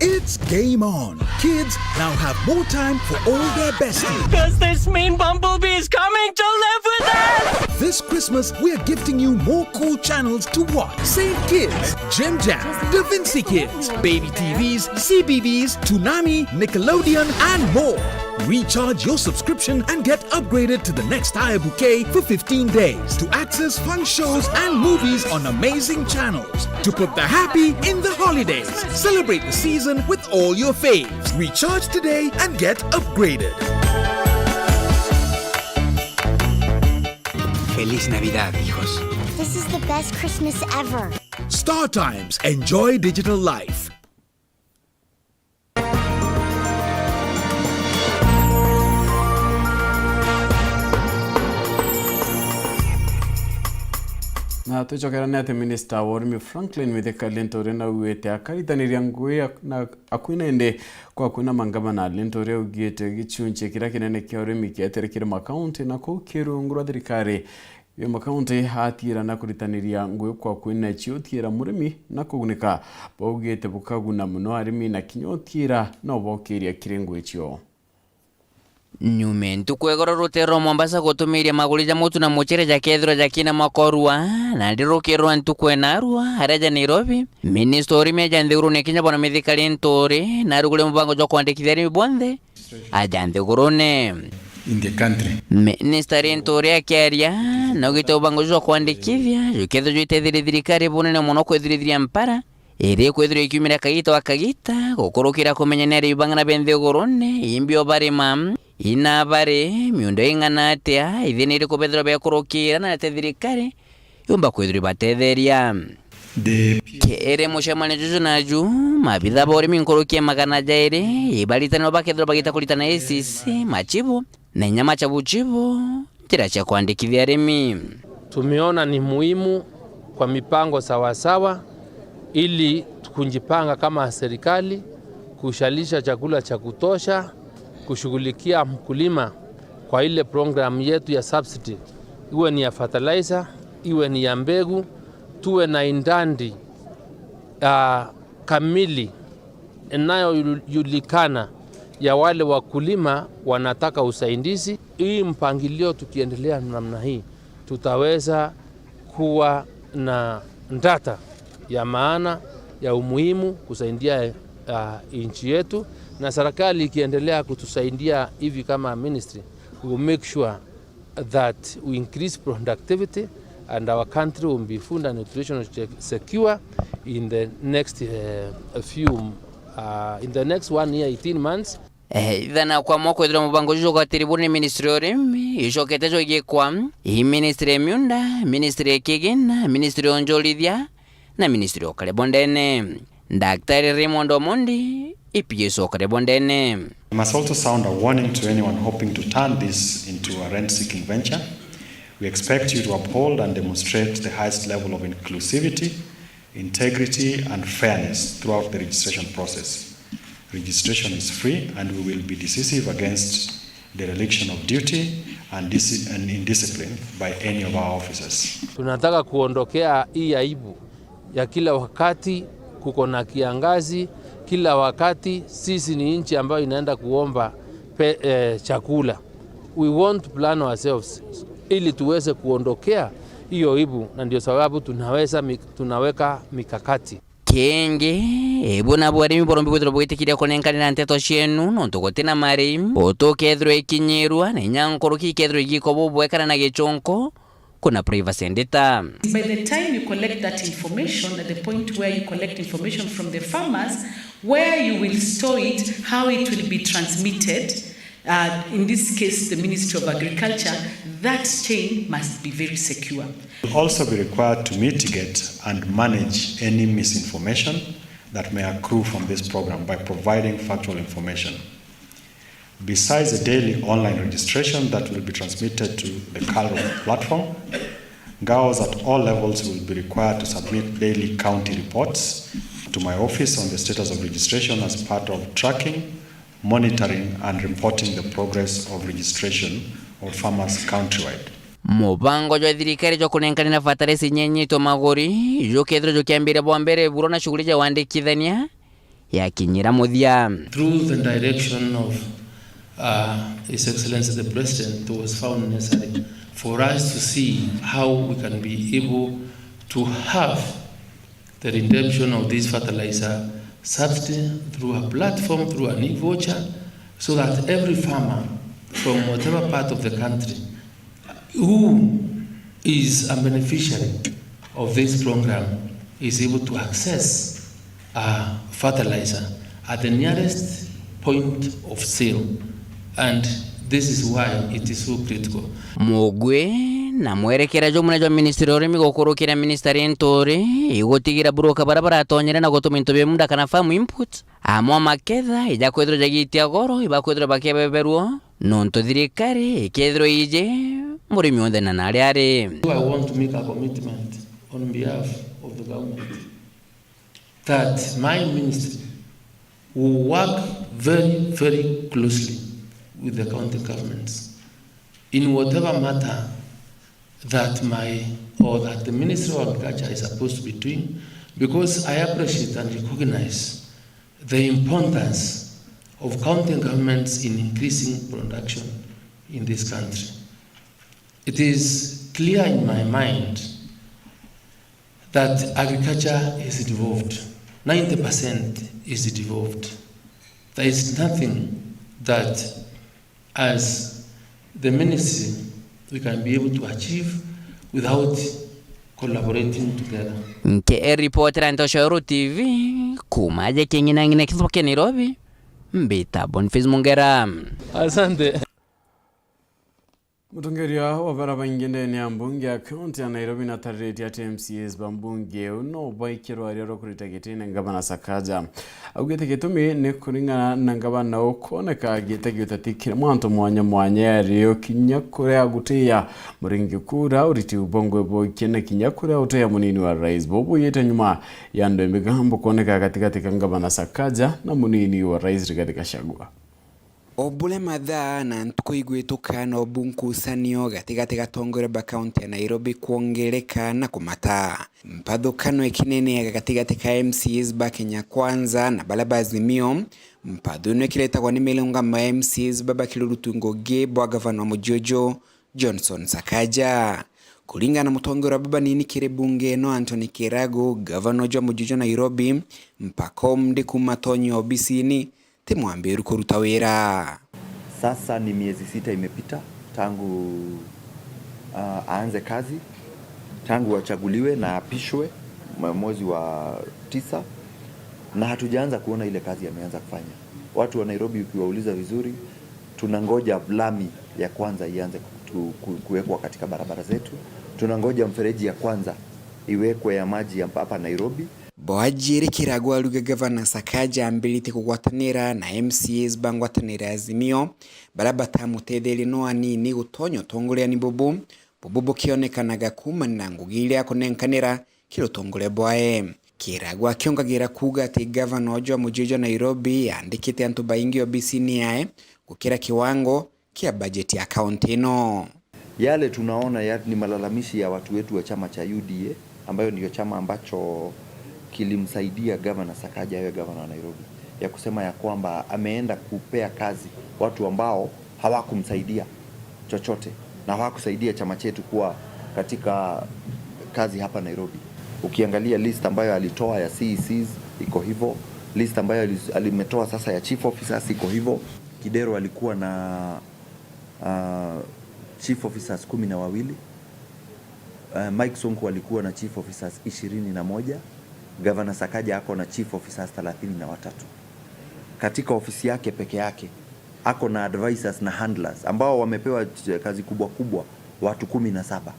It's game on. Kids now have more time for all their besties. Does this mean Bumblebee is coming to live with us? This Christmas, we're gifting you more cool channels to watch. Saint Kids, Jim Jam, Da Vinci Kids, Baby T Vs, C B B S, Toonami, Nickelodeon, and more. Recharge your subscription and get upgraded to the next higher bouquet for fifteen days to access fun shows and movies on amazing channels. To put the happy in the holidays. Celebrate the season with all your faves. Recharge today and get upgraded. Feliz Navidad, hijos. This is the best Christmas ever. Star Times. Enjoy digital life. Na twicokera ni ati minista wa urimi Franklin Mithika Linturi naugite akaritaniria ngugi ya, na akwina indi kwa kwina mangavana. Linturi augite gicunci kiria kinene kia urimi kietire kiri makaunti na kuu kirungu rwa thirikari ya makaunti atiira na kuritaniria ngugi kwa kwina cio utiira murimi na kugunika. Baugite bukaguna muno arimi na kinya utiira no bokiria kiri ngugi cio. Nyume ntuku igoro rutero rwa Mombasa gutumiria maguri ja mutu na mucere jakethirwa jakina makorua, na ndi rukiro rwa ntuku enarua aria ja Nairobi, minista urimi aja nthigurune kinya bwana Mithika Linturi na arugure mubango jwa kwandikithia arimi bonthe aja nthigurune. In the country. Minista Linturi akiaria naugite mubango jwa kwandikithia jukethirwa jwitethire thirikari bunene muno kwithirithiria mpara iri kwithirwa ikiumira kagita wa kagita, gukurukira kumenya ni ari bang'ana be nthigurune, imbi o barima, ina bari, miunda ing'ana atia, ithina iriku bethirwa bekurukira, na ati thirikari yumba kwithirwa ibatetheria. The kiri mucemanio juju naju, mabitha ba urimi nkuruki ya magana jairi ibaritani no bakethirwa bagita kuritana A C C, machibu, na inya machabuchibu njira cia kwandikithia arimi. Tumeona ni muhimu kwa mipango sawasawa ili kujipanga kama serikali, kushalisha chakula cha kutosha, kushughulikia mkulima kwa ile program yetu ya subsidy, iwe ni ya fertilizer, iwe ni ya mbegu, tuwe na indandi, ah, kamili inayojulikana ya wale wakulima wanataka usaidizi. Hii mpangilio, tukiendelea namna hii, tutaweza kuwa na data ya maana, ya umuhimu kusaidia, ah, nchi yetu, na serikali ikiendelea kutusaidia hivi kama ministry, we will make sure that we increase productivity and our country will be food and nutrition sec-, secure in the next, eh, few, uh, in the next one year, eighteen months. Eh, ithana kwa mwaka kwithirwa mubango juju ugatiri buri ni ministry ya urimi, icokete jwigikwa i ministry ya miunda, ministry ya kigina, ministry ya onjorithia, na ministry ya ukari bondene. Daktari Raymond Omondi, E P S ukari bondene. I must also sound a warning to anyone hoping to turn this into a rent-seeking venture. We expect you to uphold and demonstrate the highest level of inclusivity, integrity, and fairness throughout the registration process. Registration is free and we will be decisive against dereliction of duty and disi-, and indiscipline by any of our officers. Tunataka kuondokea hii aibu ya kila wakati kuko na kiangazi, kila wakati sisi ni nchi ambayo inaenda kuomba pe-, eh, chakula. We want to plan ourselves ili tuweze kuondokea hiyo aibu, na ndio sababu tunaweza mik-, tunaweka mikakati. Kingi, ibu na bwarimi borombi bwithirwa bwitikiria kunenkanira nteto cienu, nontu gutina mari, utu ukethirwa ikinyirwa, na inya nkuruki ikethirwa igikwa bubwekana na gichunku, kuna privacy ndita. By the time you collect that information, at the point where you collect information from the farmers, where you will store it, how it will be transmitted, uh, in this case, the Ministry of Agriculture, that chain must be very secure. You'll also be required to mitigate and manage any misinformation that may accrue from this program by providing factual information. Besides the daily online registration that will be transmitted to the KALRO platform, girls at all levels will be required to submit daily county reports to my office on the status of registration as part of tracking, monitoring and reporting the progress of registration of farmers countrywide. Mubango jwa thirikari jwa kunenkanira fertilizer inyenyitwe maguri jukethirwa jukiambira bwa mbere buro na shughuli ja wandikithania yakinyira muthia. Through the direction of, uh, His Excellency the President, it was found necessary for us to see how we can be able to have the redemption of this fertilizer subsidy through a platform, through an e-voucher, so that every farmer from whatever part of the country who is a beneficiary of this program is able to access, uh, fertilizer at the nearest point of sale, and this is why it is so critical. Mugwi Na mwerekera jumwe jwa ministry ya urimi gukurukira ministry Linturi igutigira broker baria baratonyere na gutuma into bia munda kana farm input, amwe maketha ija kwithirwa jagitia goro, ibakwithirwa bakibeberua, nontu thirikari ikethirwa iji murimi onthe na naria ari. I want to make a commitment on behalf of the government that my ministry will work very, very closely with the county governments in whatever matter that my, or that the Ministry of Agriculture is supposed to be doing, because I appreciate and recognize the importance of county governments in increasing production in this country. It is clear in my mind that agriculture is devolved. Ninety percent is devolved. There is nothing that, as the ministry, we can be able to achieve without collaborating together. Nke ripotera Ntoshoro T V, kuma aje king'inang'ina kithuke Nairobi, mbita Boniface Mungera. Asante. Mutongeria wa bara baingi ndene ya mbunge ya kaunti ya Nairobi natariritie ati M C As ba mbunge iu no baikirwa aria rwa kurita gitine ngavana Sakaja. Augite gitumi ni kuringana na ngavana ukwoneka agite giuteti kiri mwantu mwanya mwanya, ario kinya kuria gutiya muringi kura, uriti bwa ngui bwa ukiene kinya kuria gutiya munini wa rais, bubuyite nyuma ya antu a migambo kwoneka gatigati ka ngavana Sakaja na munini wa rais Rigathi Gachagua. O buria mathaa na ntuku igwituka, nobu nkusanio gatigati ga atongoria ba kaunti ya Nairobi kwongereka na kumata. Mpathukano ikinenea gatigati ka M C As ba Kenya Kwanza na baria ba Azimio. Mpathu ino ikiretagwa ni mirungamo ya M C As baba kiri rutungo rugi bwa gavana wa Mujuju, Johnson Sakaja. Kuringana na mutongeria wa babanini kiri bunge ino, Anthony Kiragu, gavana uju wa Mujuju Nairobi, mpaka umthi kuma atonye obisini, ti mwambiru kuruta wira. Sasa ni miezi sita imepita tangu, ah, aanze kazi, tangu achaguliwe na apishwe mwe-, mwezi wa tisa, na hatujaanza kuona ile kazi ameanza kufanya. Watu wa Nairobi, ukiwauliza vizuri, tunangoja lami ya kwanza ianze ku-, ku-, kuwekwa katika barabara zetu. Tunangoja mfereji ya kwanza iwekwe ya maji ya hapa Nairobi. Bwajirikira gwaruga gavana Sakaja ambiritie kugwatanira na M C As ba ngwataniro ya Azimio, baria batamutetherie no anini gutonya utongoriani bubu, bubu bukionekanaga kuumana na ngugi iria akunenkanira kiri utongoria bwae. Kiragu akiongagira kuuga ati gavana uju wa Mujuju Nairobi aandikite antu baingi obisini yae gukira kiwango kia bajeti ya kaunti ino. Yale tunaona ya, ni malalamishi ya watu wetu wa chama cha U D A, ambayo ndio chama ambacho kilimsaidia gavana Sakaja awe gavana wa Nairobi, ya kusema ya kwamba ameenda kupea kazi watu ambao hawakumsaidia chochote na hawakusaidia chama chetu kuwa katika kazi hapa Nairobi. Ukiangalia list ambayo alitoa ya C E Cs, iko hivyo. List ambayo ali-, alimetoa sasa ya chief officers, iko hivyo. Kidero alikuwa na, ah, chief officers kumi na wawili. Ah, Mike Sonko alikuwa na chief officers ishirini na moja. Gavana Sakaja ako na chief officers thelathini na watatu. Katika ofisi yake peke yake, ako na advisors na handlers ambao wamepewa ch-, kazi kubwa kubwa, watu kumi na saba.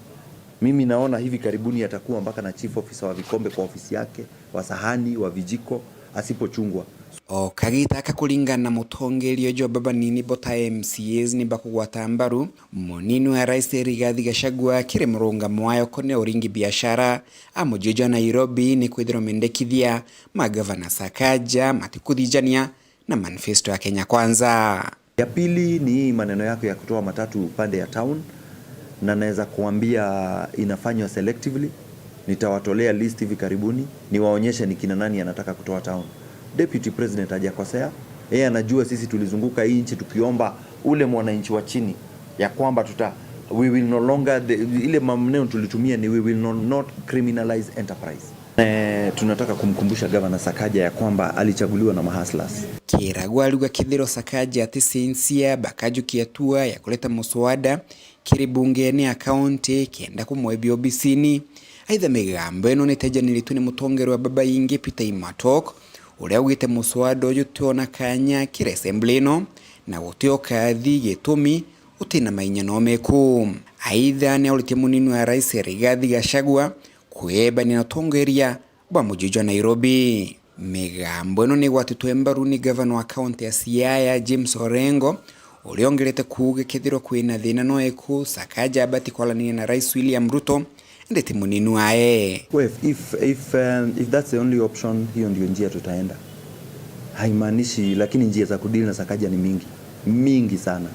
Mimi naona hivi karibuni atakuwa mpaka na chief officer wa vikombe kwa ofisi yake, wa sahani, wa vijiko, asipochungwa. O kagita aka, kuringana na mutongeria uju wa babanini bo ta M C As ni bakugwata mbaru, munini wa rais Rigathi Gachagua kiri murungamo wayo kone uringi biashara a Mujuju wa Nairobi ni kwithirwa mendekithia ma gavana Sakaja matikuthijania na manifesto ya Kenya Kwanza. Ya pili ni hii maneno yake ya kutoa matatu pande ya town, na naweza kuambia inafanywa selectively. Nitawatolea list hivi karibuni, niwaonyeshe ni kina nani anataka kutoa town. Deputy President hajakosea, yeye anajua sisi tulizunguka hii nchi tukiomba ule mwananchi wa chini ya kwamba tuta-, we will no longer, the, ile maneno tulitumia ni we will no, not criminalize enterprise. Eh, tunataka kumkumbusha Gavana Sakaja ya kwamba alichaguliwa na mahustlers. Kiragu ariuga kethirwa Sakaja aticenjia, bakajukia hatua ya kuleta muswada kiri bungene ya kaunti kenda kumwebia obisini. Aitha, migambo ino nitejaniritwe ni mutongeria wa babaingi Peter Imatok, uria augite muswada uju utiona kanya kiri assembly ino na guti ukathi gitumi gutina mainya no meku. Aitha, ni auritie munini wa rais Rigathi Gachagua kwebania na utongeria bwa muji jwa Nairobi. Migambo ino ni igwatitwe mbaru ni gavana wa kaunti ya Siaya, James Orengo, uria ongerete kuuga kethirwa kwina thina no eku, Sakaja abati kwaranira na rais William Ruto, indi ti munini wae. Well, if, if, um, if that's the only option, hiyo ndio njia tutaenda. Haimaanishi, lakini njia za kudeal na Sakaja ni mingi, mingi sana.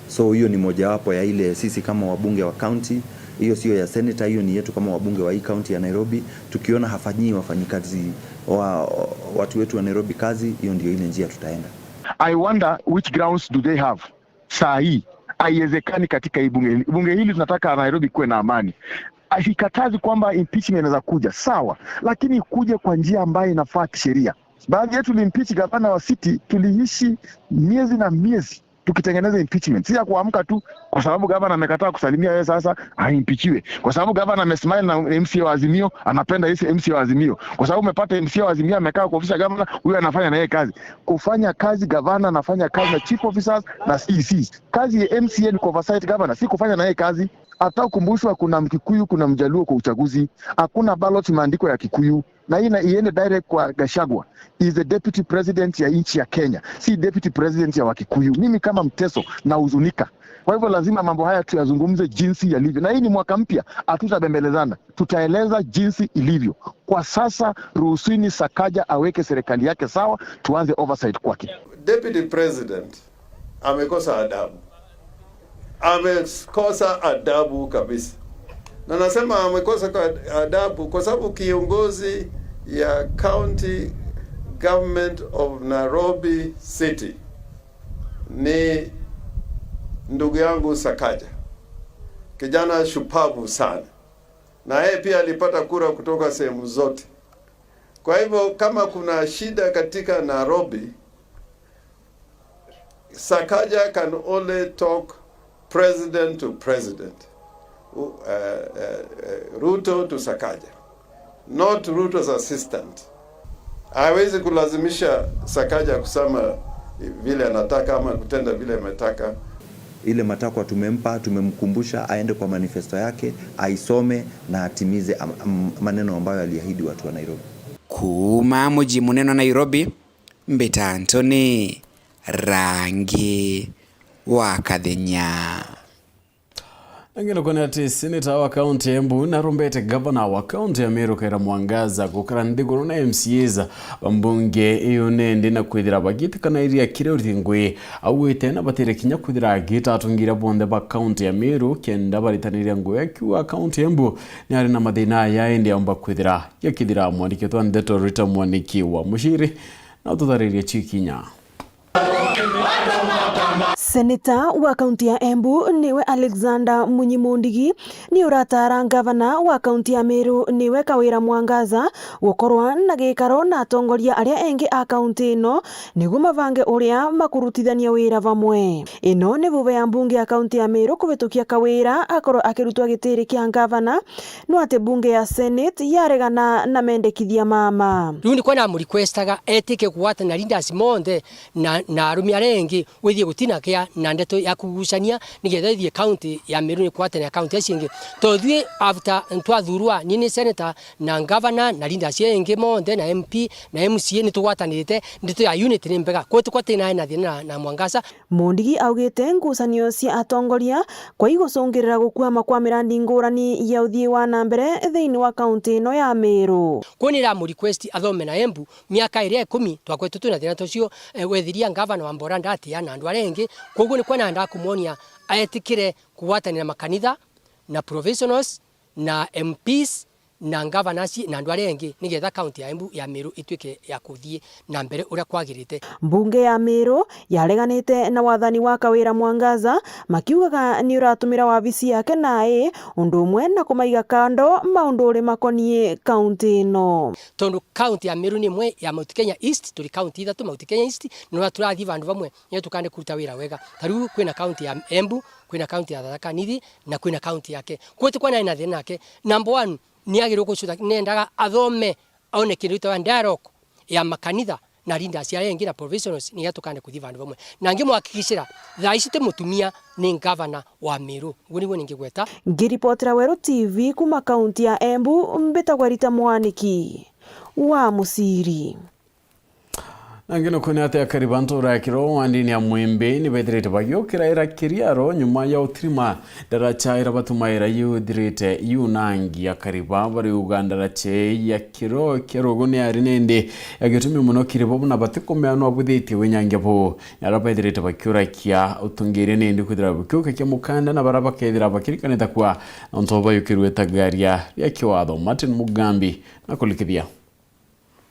So hiyo ni mojawapo ya ile sisi kama wabunge wa county, hiyo sio ya senator, hiyo ni yetu kama wabunge wa hii county ya Nairobi. Tukiona hafanyii wafanyikazi wa, watu wetu wa Nairobi kazi, hiyo ndio ile njia tutaenda. I wonder which grounds do they have? Saa hii haiwezekani katika hii bunge hili. Bunge hili tunataka Nairobi kuwe na amani. Sikatazi kwamba impeachment inaweza kuja, sawa, lakini ikuje kwa njia ambayo inafaa kisheria. Baadhi yetu tulimpeach gavana wa city, tuliishi miezi na miezi tukitengeneza impeachment. Si ya kuamka tu kwa sababu gavana amekataa kusalimia yeye, sasa aimpichiwe. Kwa sababu gavana amesmile na M C A wa Azimio, anapenda isi M C A wa Azimio. Kwa sababu umepata M C A wa Azimio amekaa kwa ofisi ya gavana, huyo anafanya na yeye kazi. Kufanya kazi, gavana anafanya kazi na chief officers na C Cs. Kazi ya M C A ni ku oversight gavana, si kufanya na yeye kazi. Hata ukumbushwa kuna Mkikuyu, kuna Mjaluo kwa uchaguzi. Hakuna ballot imeandikwa ya Kikuyu. Na hii na iende direct kwa Gachagua. He is the deputy president ya nchi ya Kenya, si deputy president ya Wakikuyu. Mimi kama Mteso nahuzunika. Kwa hivyo lazima mambo haya tuyazungumze jinsi yalivyo. Na hii ni mwaka mpya, hatutabembelezana. Tutaeleza jinsi ilivyo. Kwa sasa, ruhusuni Sakaja aweke serikali yake sawa, tuanze oversight kwake. Deputy President amekosa adabu. Amekosa adabu kabisa. Na nasema amekosa ka-, adabu kwa sababu kiongozi ya County Government of Nairobi City ni ndugu yangu Sakaja. Kijana shupavu sana. Na yeye pia alipata kura kutoka sehemu zote. Kwa hivyo, kama kuna shida katika Nairobi, Sakaja can only talk president to president. U-, eh, eh, eh, Ruto to Sakaja, not Ruto's assistant. Hawezi kulazimisha Sakaja kusema vile anataka ama kutenda vile ametaka. Ile matakwa tumempa, tumemkumbusha aende kwa manifesto yake, aisome na atimize am-, am-, maneno ambayo aliahidi watu wa Nairobi. Kuuma muji munene wa Nairobi, mbita Anthony Rangi wa Kathenya. Angĩ nukone ati seneta wa kaunti ya Embu narumbete gavana wa kaunti ya Meru Kawira Mwangaza gukara nthiguru na M C As ba mbunge iyo nendi na kwithira bagitikaniria kiria urithingwi augite na batire kinya kwithira agita atongeria bonthe ba kaunti ya Meru kenda baritaniria ngugi akiuga kaunti ya Embu ni ari na mathina aya indi aumba kwithira yakithira. Mwandiki wetu wa ndeto Rita Mwaniki wa Muciri na tutharirie chikinya. Seneta wa kaunti ya Embu niwe Alexander Munyi Mundigi ni urataara ngavana wa kaunti ya Meru niwe Kawira Mwangaza gukorwa na gikaro na atongoria aria engi a kaunti ino niguo mabange uria makurutithania wira bamwe. Ino ni bube ya mbunge ya kaunti ya Meru kubitukia Kawira akorwe akirutwa gitiri kia ngavana, no ati mbunge ya Senate yaregana na mendekithia mama. Riu nikwa namurequestaga etike kugwatana leaders monthe na, na arumi aria engi withie gutina kia na ndeto ya kugucania nigetha ithie county ya Meru nikwatane na county icio ingi. Tothui after ntwathurwa ni ni senator na governor na leaders icio ingi monthe na M P na M C A nitugwatanirite, ndeto ya unity ni mbega. Kwetu kwa tina na thina na, na Mwangaza. Mundigi augite ngucanio cia atongoria kwa igucungirira gukwama kwa mirandi ngurani ya uthii wa na mbere thiini wa kaunti ino ya Meru. Kwou ni iramurequest athome na Embu miaka iria ikumi twakwetwo twina thina tucio, eh, wethiria ngavana wa Mbora ndatia na andu aria engi. Kwoguo nikwa nandaa kumwonia aetikire kugwatanira makanitha na professionals na M Ps na ngavanaci na andu aria engi nigetha kaunti ya Embu ya Meru ituike ya kuthii na mbere uria kwagirite. Mbunge ya Meru yareganite na wathani wa Kawira Mwangaza makiugaga ni uratumira wabici yake nae undu umwe na kumaiga kando maunduri makonie kaunti ino. Tondu kaunti ya Meru ni imwe ya Mount Kenya East, turi kaunti ithatu Mount Kenya East, na uria turathii vandu vamwe, nio tukande kuruta wira wega. Ta riu kwina kaunti ya Embu, kwina kaunti ya Tharaka Nithi, na kwina kaunti yake. Kwetu kwa nae na thina nake. Number one, ni agirwo gucuta, nendaga athome, aone kindu gitagwa dialogue ya makanitha na leaders aria engi na professionals, nigetha tukande kuthii vandu vamwe. Na ngimuhakikishira, thaa ici ti mutumia, ni ngavana wa Meru. Uguo niguo ningigweta. Ngiripotera Weru T V kuma kaunti ya Embu, mbitagwa Rita Mwaniki wa Muciri. Na ngi nuku ni ati akari ba ntura ya Kiro wandini ya Mwimbi ni bethirite bagiukira ira kiriaro nyuma ya utirima ndaracha ira batumaira yuthirite yunangi. Akari ba bariuga ndaracha ii ya Kiro kia rugu ni yari nindi ya gitumi mono kiri bo, na batikumea no buthitie winyangia buu. Ni aria bethirite bakiurakia utungiiria nindi kwithira bukiukakia mukanda na baria bakethira bakirikanite kwa nontu bayukirwe itagaria ria kiwatho. Martin Mugambi na kulikithia.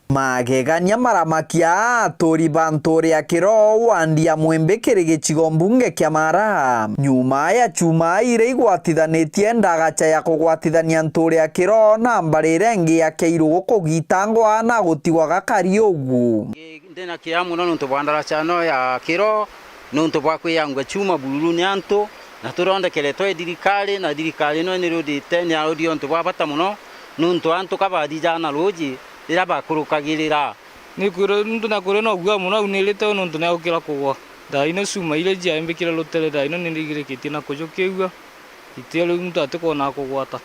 Magegania maramakia aturi ba ntuuri ya Kiro wandi ya Mwimbi kiri gicigo mbunge kia Mara, nyuma ya chuma iria igwatithanitie ndagacha ya kugwatithania ntuuri ya Kiro na mbari iria ingi ya Keirugu kugitangwa na gutigwa gakari ugu. Ndina kiaa mono nontu bwa ndaracha ino ya Kiro, nontu bwa kwiyangwa chuma bururu ni antu, na tuthondekeretwe i thirikari, na thirikari ino nirudite, niarudie untu bwa bata mono, nontu antu ka bathijaa na ruuji riria bakurukagirira. Nikwirwa muntu nakwirwa no guoya mono, au nirite nontu niagukira kugwa. Thaa ino chuma iria ciaimbikire rutere thaa ino nirigirikitie na kujukigua, itio riu muntu atikwona kugwata.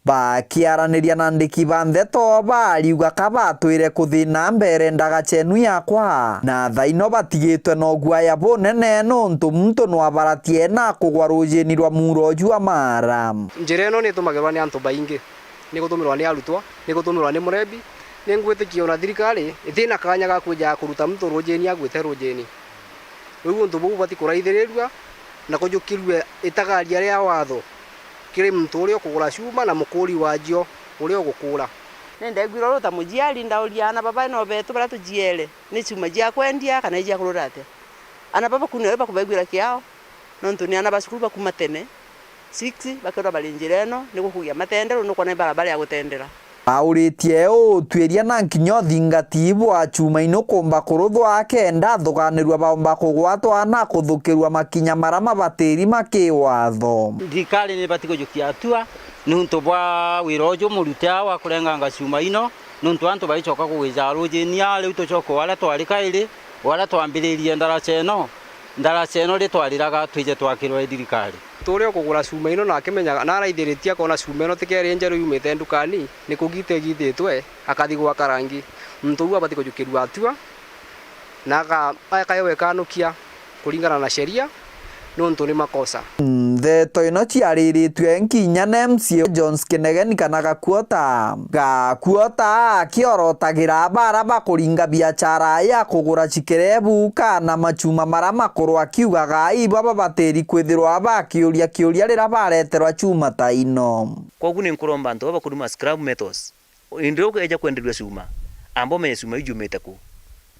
Bakiaraniria na andiki ba ndeto, bariuga ka batwire kuthina mbere ndagacha inu yakwa, na thaa ino batigitwe na uguaya bunene nontu muntu no abaratie na kugwa rujini rwa muro jwa Mara. Njira ino ni itumagirwa ni antu baingi, ni gutumirwa ni arutwa, ni gutumirwa ni murebi. Ni ngwitikia ona thirikari itina kanya ga kwija kuruta muntu rujini agwite rujini. Riu untu buu bubati kuraithirirua na kujukirue itagaria ria watho kiri muntu uria ukugura chuma na mukuri wacio uria ugukura. Ni ndegwirwa uru ta muciari, ndauria aana baba no betu baria tuciere, ni chuma cia kwendia kana i cia kurura atia? Aana baba kuu nio bakubegwira kiao, nontu ni aana ba cukuru bakuma tene. Six, bakethirwa bari njira ino, ni gukugia matendero, nukwona ibarabara ya gutendera. Auritie utuiria na nkinya uthingati bwa chuma inukumba kuruthwa kenda athuganirua baumba kugwatwa na kuthukirua makinya mara mabatiri ma kiwatho. Thirikari ni ibati kujukia hatua niuntu bwa wira uju murute aa wa kurenganga chuma ino, niuntu antu baicoka kugwija rujini aa, riu tucoke o aria twari kairi, o aria twambiririe ndaraca ino. Ndaraca ino ri twariraga twije twakirwe i thirikari. Muntu uria ukugura cuma ino na akimenyaga, na araithiritie akona cuma ino ti keri njeru yumite ndukani, ni kugita igititwe, akathi gwaka rangi. Muntu uu abati kujukirua atua, na aka-, akaewa ikanukia kuringana na sheria, nontu ni makosa. Ndeto ino ciariritue nkinya na M C A Jones Kinegeni kana Gakuota. Gakuota akiorotagira bara bakuringa biachara ya kugura cikerebu kana machuma mara makuru, akiugaga iba babatiri kwithirwa bakiuria kiuria riria bareterwa chuma ta ino. Kwogu ni nkuromba antu baba bakuruma scrap metals, indi ukeja kwenderua cuma, amba umenye cuma iu yumite ku.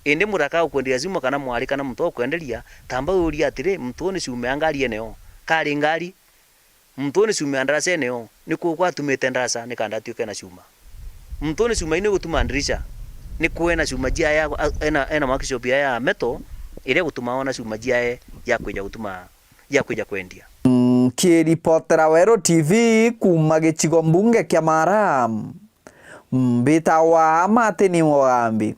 Indi muraka ukwenderia cuma kana mwari kana muntu ukwenderia, tamba uria atiri, muntu uu ni cuma ya ngari ene yo? Kari ngari? Muntu uu ni cuma ya ndaracene yo? Ni ku gwatumite ndaraca nikanda atuike na cuma? Muntu uu ni cuma ino igutuma ndirisha? Ni ku ena cuma ciaye, ena, ena workshop yaye ya metal, iria igutuma ona cuma ciaye ya kwija gutuma, ya kwija kwendia? Nkiripotera Weru T V kuma gicigo mbunge kia Mara, mbitagwa Martin Mugambi.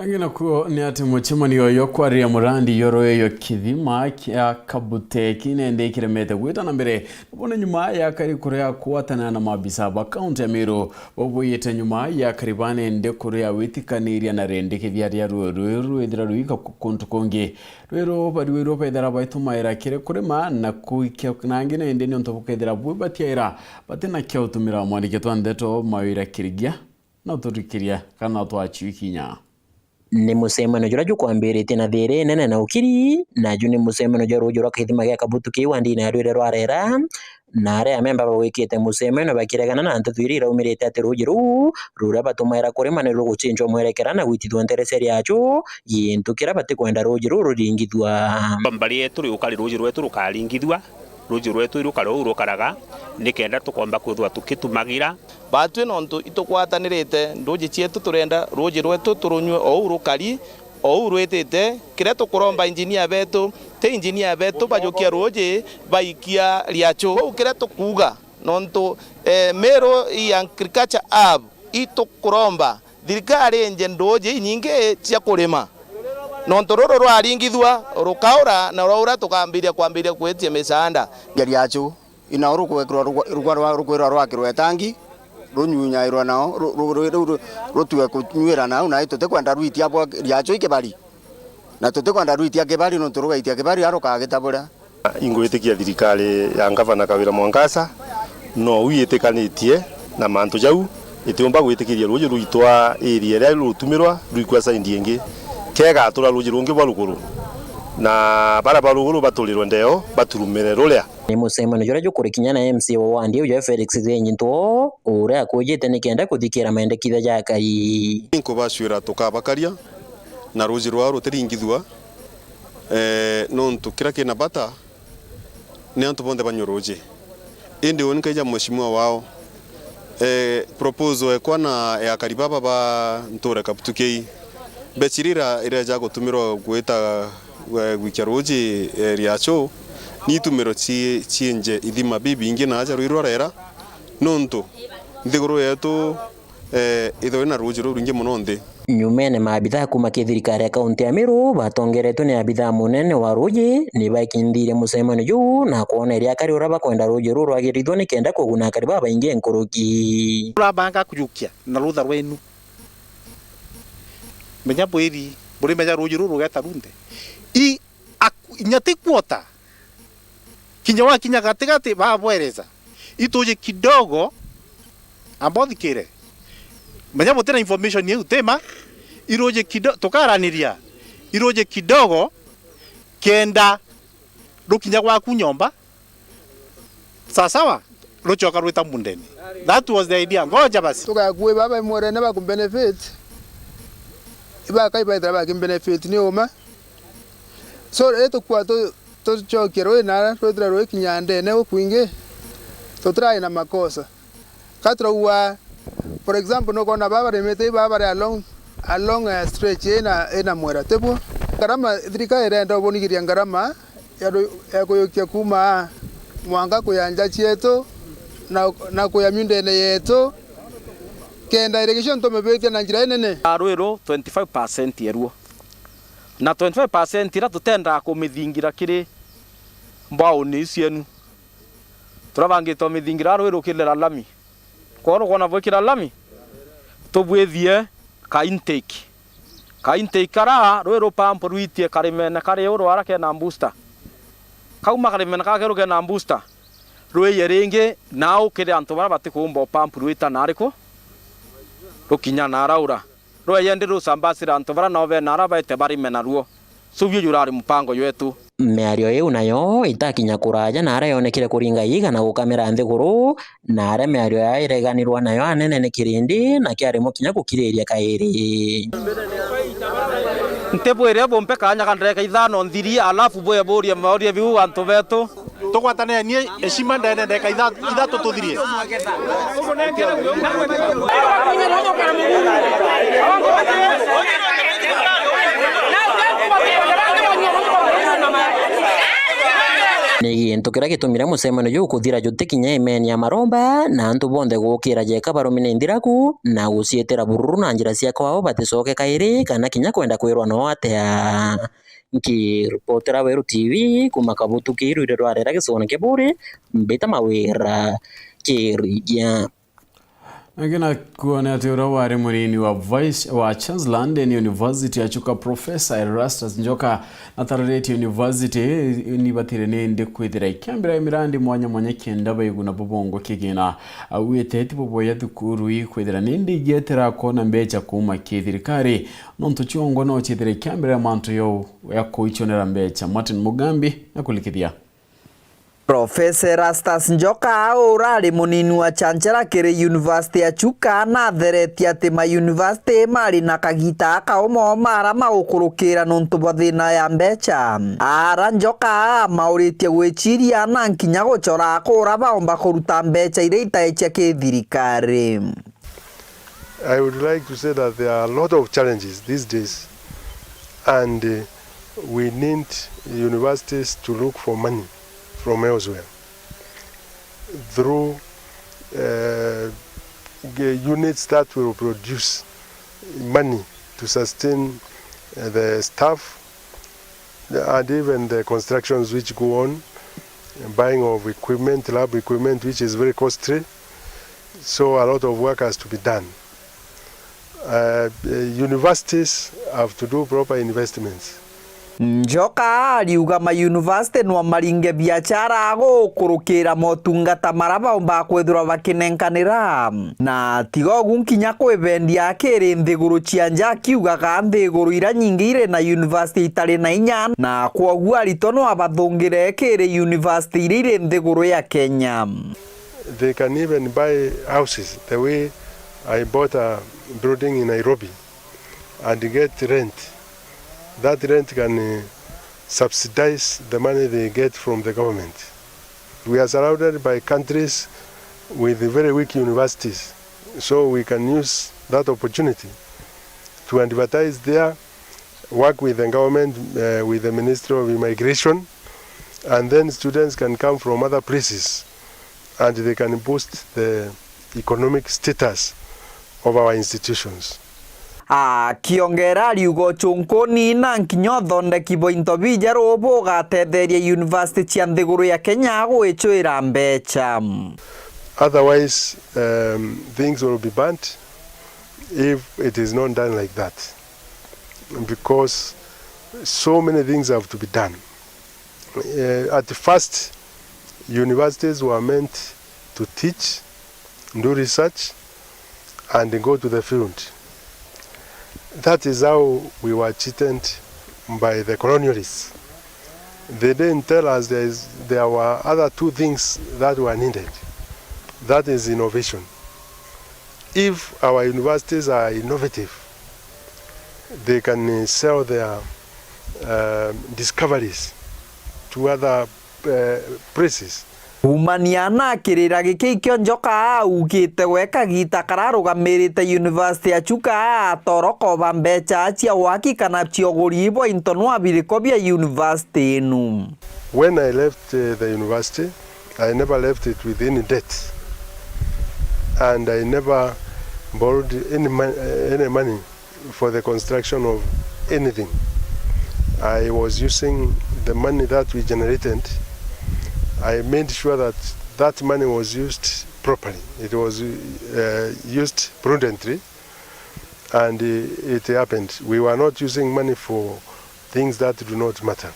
Angi nakuo ni ati mucemanio uyu kwariria murandi yoro iyo kithima kia Kabuteki nende ikiremete gwita na mbere, nabo ni nyuma ya kari kuria kwatana na maabisa ba kaunti ya Meru, bo bwiyite nyuma ya kari banende kuria witikaniria na rendekethia ria ruu rwiru rwithira rwika ku-, kuntu kungi. Rwiru bariwirwe bethira baitumaira kiri kurima na kuikia na angi nende niuntu bukethira bwi batiaira batina kia utumira mwandiki twa ndeto Mawira Kirigia. No turikiria kana twachiu kinya. Ni mucemanio juria jukwambiritie na thiri nene na ukiri, na ju ni mucemanio jwa ruuji rwa kithima gia Kabutu kii wandini ya Rwire rwa Rera, na aria amemba bagwikite mucemanio bakiregana na nteto iria iraumirite ati ruuji ruu ruria batumaira kurima ni rugucinjwa mwerekera na gwitithua nterecia riachu, gintu kiria batikwenda ruuji ruu ruringithua. Mbari yetu riukari ruuji rwetu rukaringithua. Ruuji rwetu irukare uu rukaraga, nikenda tukomba kwithirwa tukitumagira. Batwi nontu itukwatanirite nduuji cietu, turenda ruuji rwetu turunyue o uu rukari, o uu rwitite. Kiria tukuromba injinia betu, ti injinia betu bajukia ruuji baikia riachu. Uu kiria tukuuga, nontu, eh, Meru i agriculture hub, itukuromba Thirikari inje nduuji inyingi cia kurima, nontu ruru rwaringithua rukaura na rwaura tukambiria kwambiria kwitia misaanda. Ngeri yacu, inao rukwekirwa rugwa-, rugwa rwa-, rukwirwa rwakirwe tangi, runyunyairwa nao, ru-, ru-, ru-, ru-, ru-, rutue kunyuira nau, na tutikwenda rwitia bwa riacu i kibari. Na tutikwenda rwitia kibari, nontu rugaitia kibari, a rukagita buria. Ingwitikia thirikari ya Ngavana Kawira Mwangaza, nou yitikanitie na mantu jau, itiumba gwitikiria ruuji rwitwa area iria rutumirwa rwikua side ingi, kegatura ruuji rungi bwa ruguru, na baria ba ruguru baturirwe ndeo, baturumire ruria. Ni mucemanio juria jukurikinya na M C A wa wandi iu, Joe Felix Githinji Ntoo, uria akujite nikenda kuthikira mendekithia ja Akai. Nkubacwira tukabakaria na ruuji rwao rutiringithua, eh, nontu kiria kina bata ni antu bonthe banywe ruuji. Indi uni nkaija mheshimiwa wao, eh, proposal ekwa na ya akari baba ba ntura Kabutukei, mbeca iria ira-, ireja gutumirwa gwita, eh, gwikia ruuji, eh, riacu, ni itumiro ci-, ciinje ithima bibingi na aja rwirwa rera, nontu nthiguru yetu, eh, ithirwe na ruuji rurwingi mono nthi. Nyumene, maabithaa kuuma ki thirikari ya kaunti ya Meru batongeretwe ni abithaa munene wa ruuji ni baikinthirie mucemanio juu na kwona iria akari uria bakwenda ruuji ruu rwagirithwe nikenda kuguna akari babaingi nkuruki. Turabanga kujukia na rutha rwenu. Menya bwiri, burimenya ruuji ruu rugeta runthe. I, aku-, inya ti quarter. Kinya wakinya gatigati, babwereza. Ituji kidogo, amba uthikire. Menya buti na information iu, ti ma? Iruji kido-, tukaraniria. Iruji kidogo, kenda rukinya gwaku nyomba, sawa sawa, rucoka rwita mundene. That was the idea. Ngoja basi. Tugakue baba imwerene bakubenefit. Ibakai baithira bakimbenefit ni uma. So, ri tukua tu-, tucokie rui nara rwithire rwikinya ndene gukwingi, tutirai na makosa. Ka turaua, for example, nukona baba barimite i baba bari along, along a stretch ina, ina mwera, tibuo? Ngarama, thirikari irenda ubonigiria ngarama ya ru-, ya kuyukia kuuma aa mwanka kuya nja cietu na, na kuya miundene yetu, kenda irrigation tumibitia na njira inene. Rwiru twenty-five percent eruo. Na twenty-five percent iria tutendaa kumithingira kiri mbauni iu cienu, turabangite umithingira rwi rukirira lami. Kwou nukwona bwikira lami, tubwithie ka intake. Ka intake kara rwi rupampu rwitie karimene kari uru ara kena booster. Kauma karimene kake rukena booster, rwije ringi nau kiri antu baria batikuumba upampu rwita nariku, rukinya naraura. Rweje ndi rusambasira antu baria nao bena ara baite barime naruo. Cubi uju urari mupango jwetu. Miario iu nayo itakinya kuraja na ara yonekire kuringa iiga na gukamira nthiguru, na aria miario yao ireganirwa nayo anene ni kirindi, na kiaremwa kinya gukiriria kairi. Ntibwire bumpe kanya ga ndereka ithano nthiri, alafu bwe burie maurie biu antu betu. Tugwataniranie heshima ndene ndeka itha-, ithatu tuthirie. Ni gintu kiria gitumire mucemanio juu kuthira jutikinya imeni ya maromba, na antu bonthe gukira jeka barumi ni nthiraku, na guciitira bururu na njira cia kwao baticoke kairi, kana kinya kwenda kwirwa noo atia. Nkiripotera Weru T V kuuma Kabutu Kiiru iria rwarera gicigone kia Buuri, mbita Mawira Kirigia. Angi nakuo ni ati uria wari munini wa Vice, wa Chancellor Ndeni University ya Chuka, Professor Erastus Njoka, natararitie university nibatire nindi kwithira ikiambira mirandi mwanya mwanya kenda baiguna bubongwa kigina. Augite ti buboya thukuru ii kwithira nindi igietera kwona mbecha kuuma ki thirikari, nontu ciongo no ciithire ikiambira mantu yau ya kuichonera mbecha. Martin Mugambi na kulikithia. Professor Erastus Njoka, urari munini wa chancellor kiri University ya Chuka, natheretie ati ma university mari na kagita akaumo mara magukurukira nontu bwa thina ya mbecha. Ara Njoka amauritie gwiciria na nkinya guchora kura baomba kuruta mbecha iria itaecia ki thirikari. I would like to say that there are a lot of challenges these days, and, uh, we need universities to look for money from elsewhere through, uh, the units that will produce, money to sustain, uh, the staff and even the constructions which go on, buying of equipment, lab equipment, which is very costly. So a lot of work has to be done. Uh, universities have to do proper investments. Njoka ariuga mayunivasiti no maringe biachara gukurukira motungata mara baumba kwithirwa bakinenkanira, na tiga ugu nkinya kwibendia kiri nthiguru cia nja, akiugaga nthiguru ira nyingi iri na yunivasiti itari na inya, na kwoguo aritwa no abathungire kiri yunivasiti iria iri nthiguru ya Kenya. They can even buy houses the way I bought a building in Nairobi and get rent. That rent can, uh, subsidize the money they get from the government. We are surrounded by countries with very weak universities, so we can use that opportunity to advertise there, work with the government, uh, with the Ministry of Immigration, and then students can come from other places and they can boost the economic status of our institutions. Akiongera ariuga ucunkuni na nkinya uthondeki bwa into bijeru bugatetheria yunivasiti cia nthiguru ya Kenya gwicwira mbecha. Otherwise, um, things will be burnt if it is not done like that, because so many things have to be done. Uh, at first, universities were meant to teach, do research, and go to the field. That is how we were cheated by the colonialists. They didn't tell us there is, there were other two things that were needed. That is innovation. If our universities are innovative, they can, uh, sell their, uh, discoveries to other, uh, places. Kuumania na kirira giki ikio Njoka augite we kagiita kararugamirite yunivasiti ya Chuka atorokoba mbecha cia waki kana cia uguri bwa into nwa biriko bia yunivasiti inu. When I left, uh, the university, I never left it with any debt, and I never borrowed any mon-, uh, any money for the construction of anything. I was using the money that we generated. I made sure that that money was used properly. It was, uh, used prudently, and, uh, it happened. We were not using money for things that do not matter.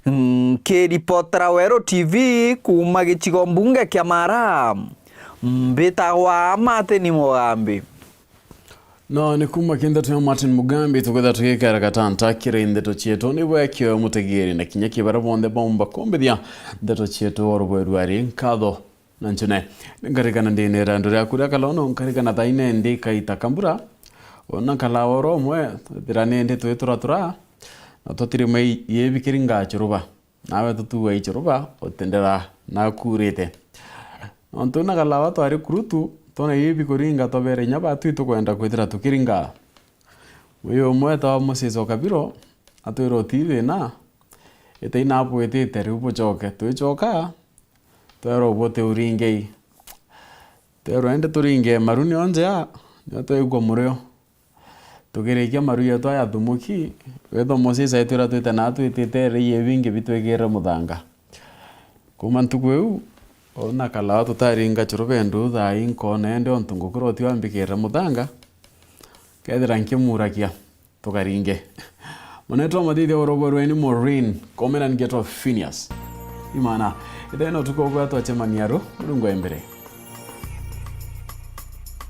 Nkiripotera Weru T V kuuma gicigo mbunge kia Mara, mbitagwa Martin Mugambi. No, ni kuuma ki ndeto ya Martin Mugambi, tukwithira tugikara gatanta kiri ndeto cietu. Ni bwekio mutegeeri na kinya ki baria bonthe baumba kumbithia ndeto cietu o rubweru ari nkatho na ncune. Nkarikana ndinira andu riaku ria kalono, nkarikana thaine ndi kaita kambura. Ona nkalawa oro umwe, twithira nindi twi turatura, na tutirima i-, iibi kiri ngacuruba. Nawe tutuua icuruba, utindira nakuurite. Nontu na kalawa twari kurutu, twona iibi kuringa, twabere inya batwi tukwenda kwithira tukiringa. Uyu umwe etagwa Moses Okabiro, atwira uti thina, itai nabwitite riu bucoke. Twicoka, twerwa buti uringei. Twerwa indi turinge maru nio njea, nio twaigua murio. Tukirikia maru yetu aya thumuki, wethwa Moses aitwira twite na twitite ere iibi ngebi twikirire muthanga. Kuuma ntuku iu, ona kalawa tutaringa curubendu thaa ii nkoona indi ontu ngukura uti wambikirire muthanga, kethira nkimuurakia, tukaringe. Munetwa mathithia urobwerwe ni Maureen, komena ngetwa Phineas. Imana, ithena utuku ugwe twacemania ru, Murungu e mbere.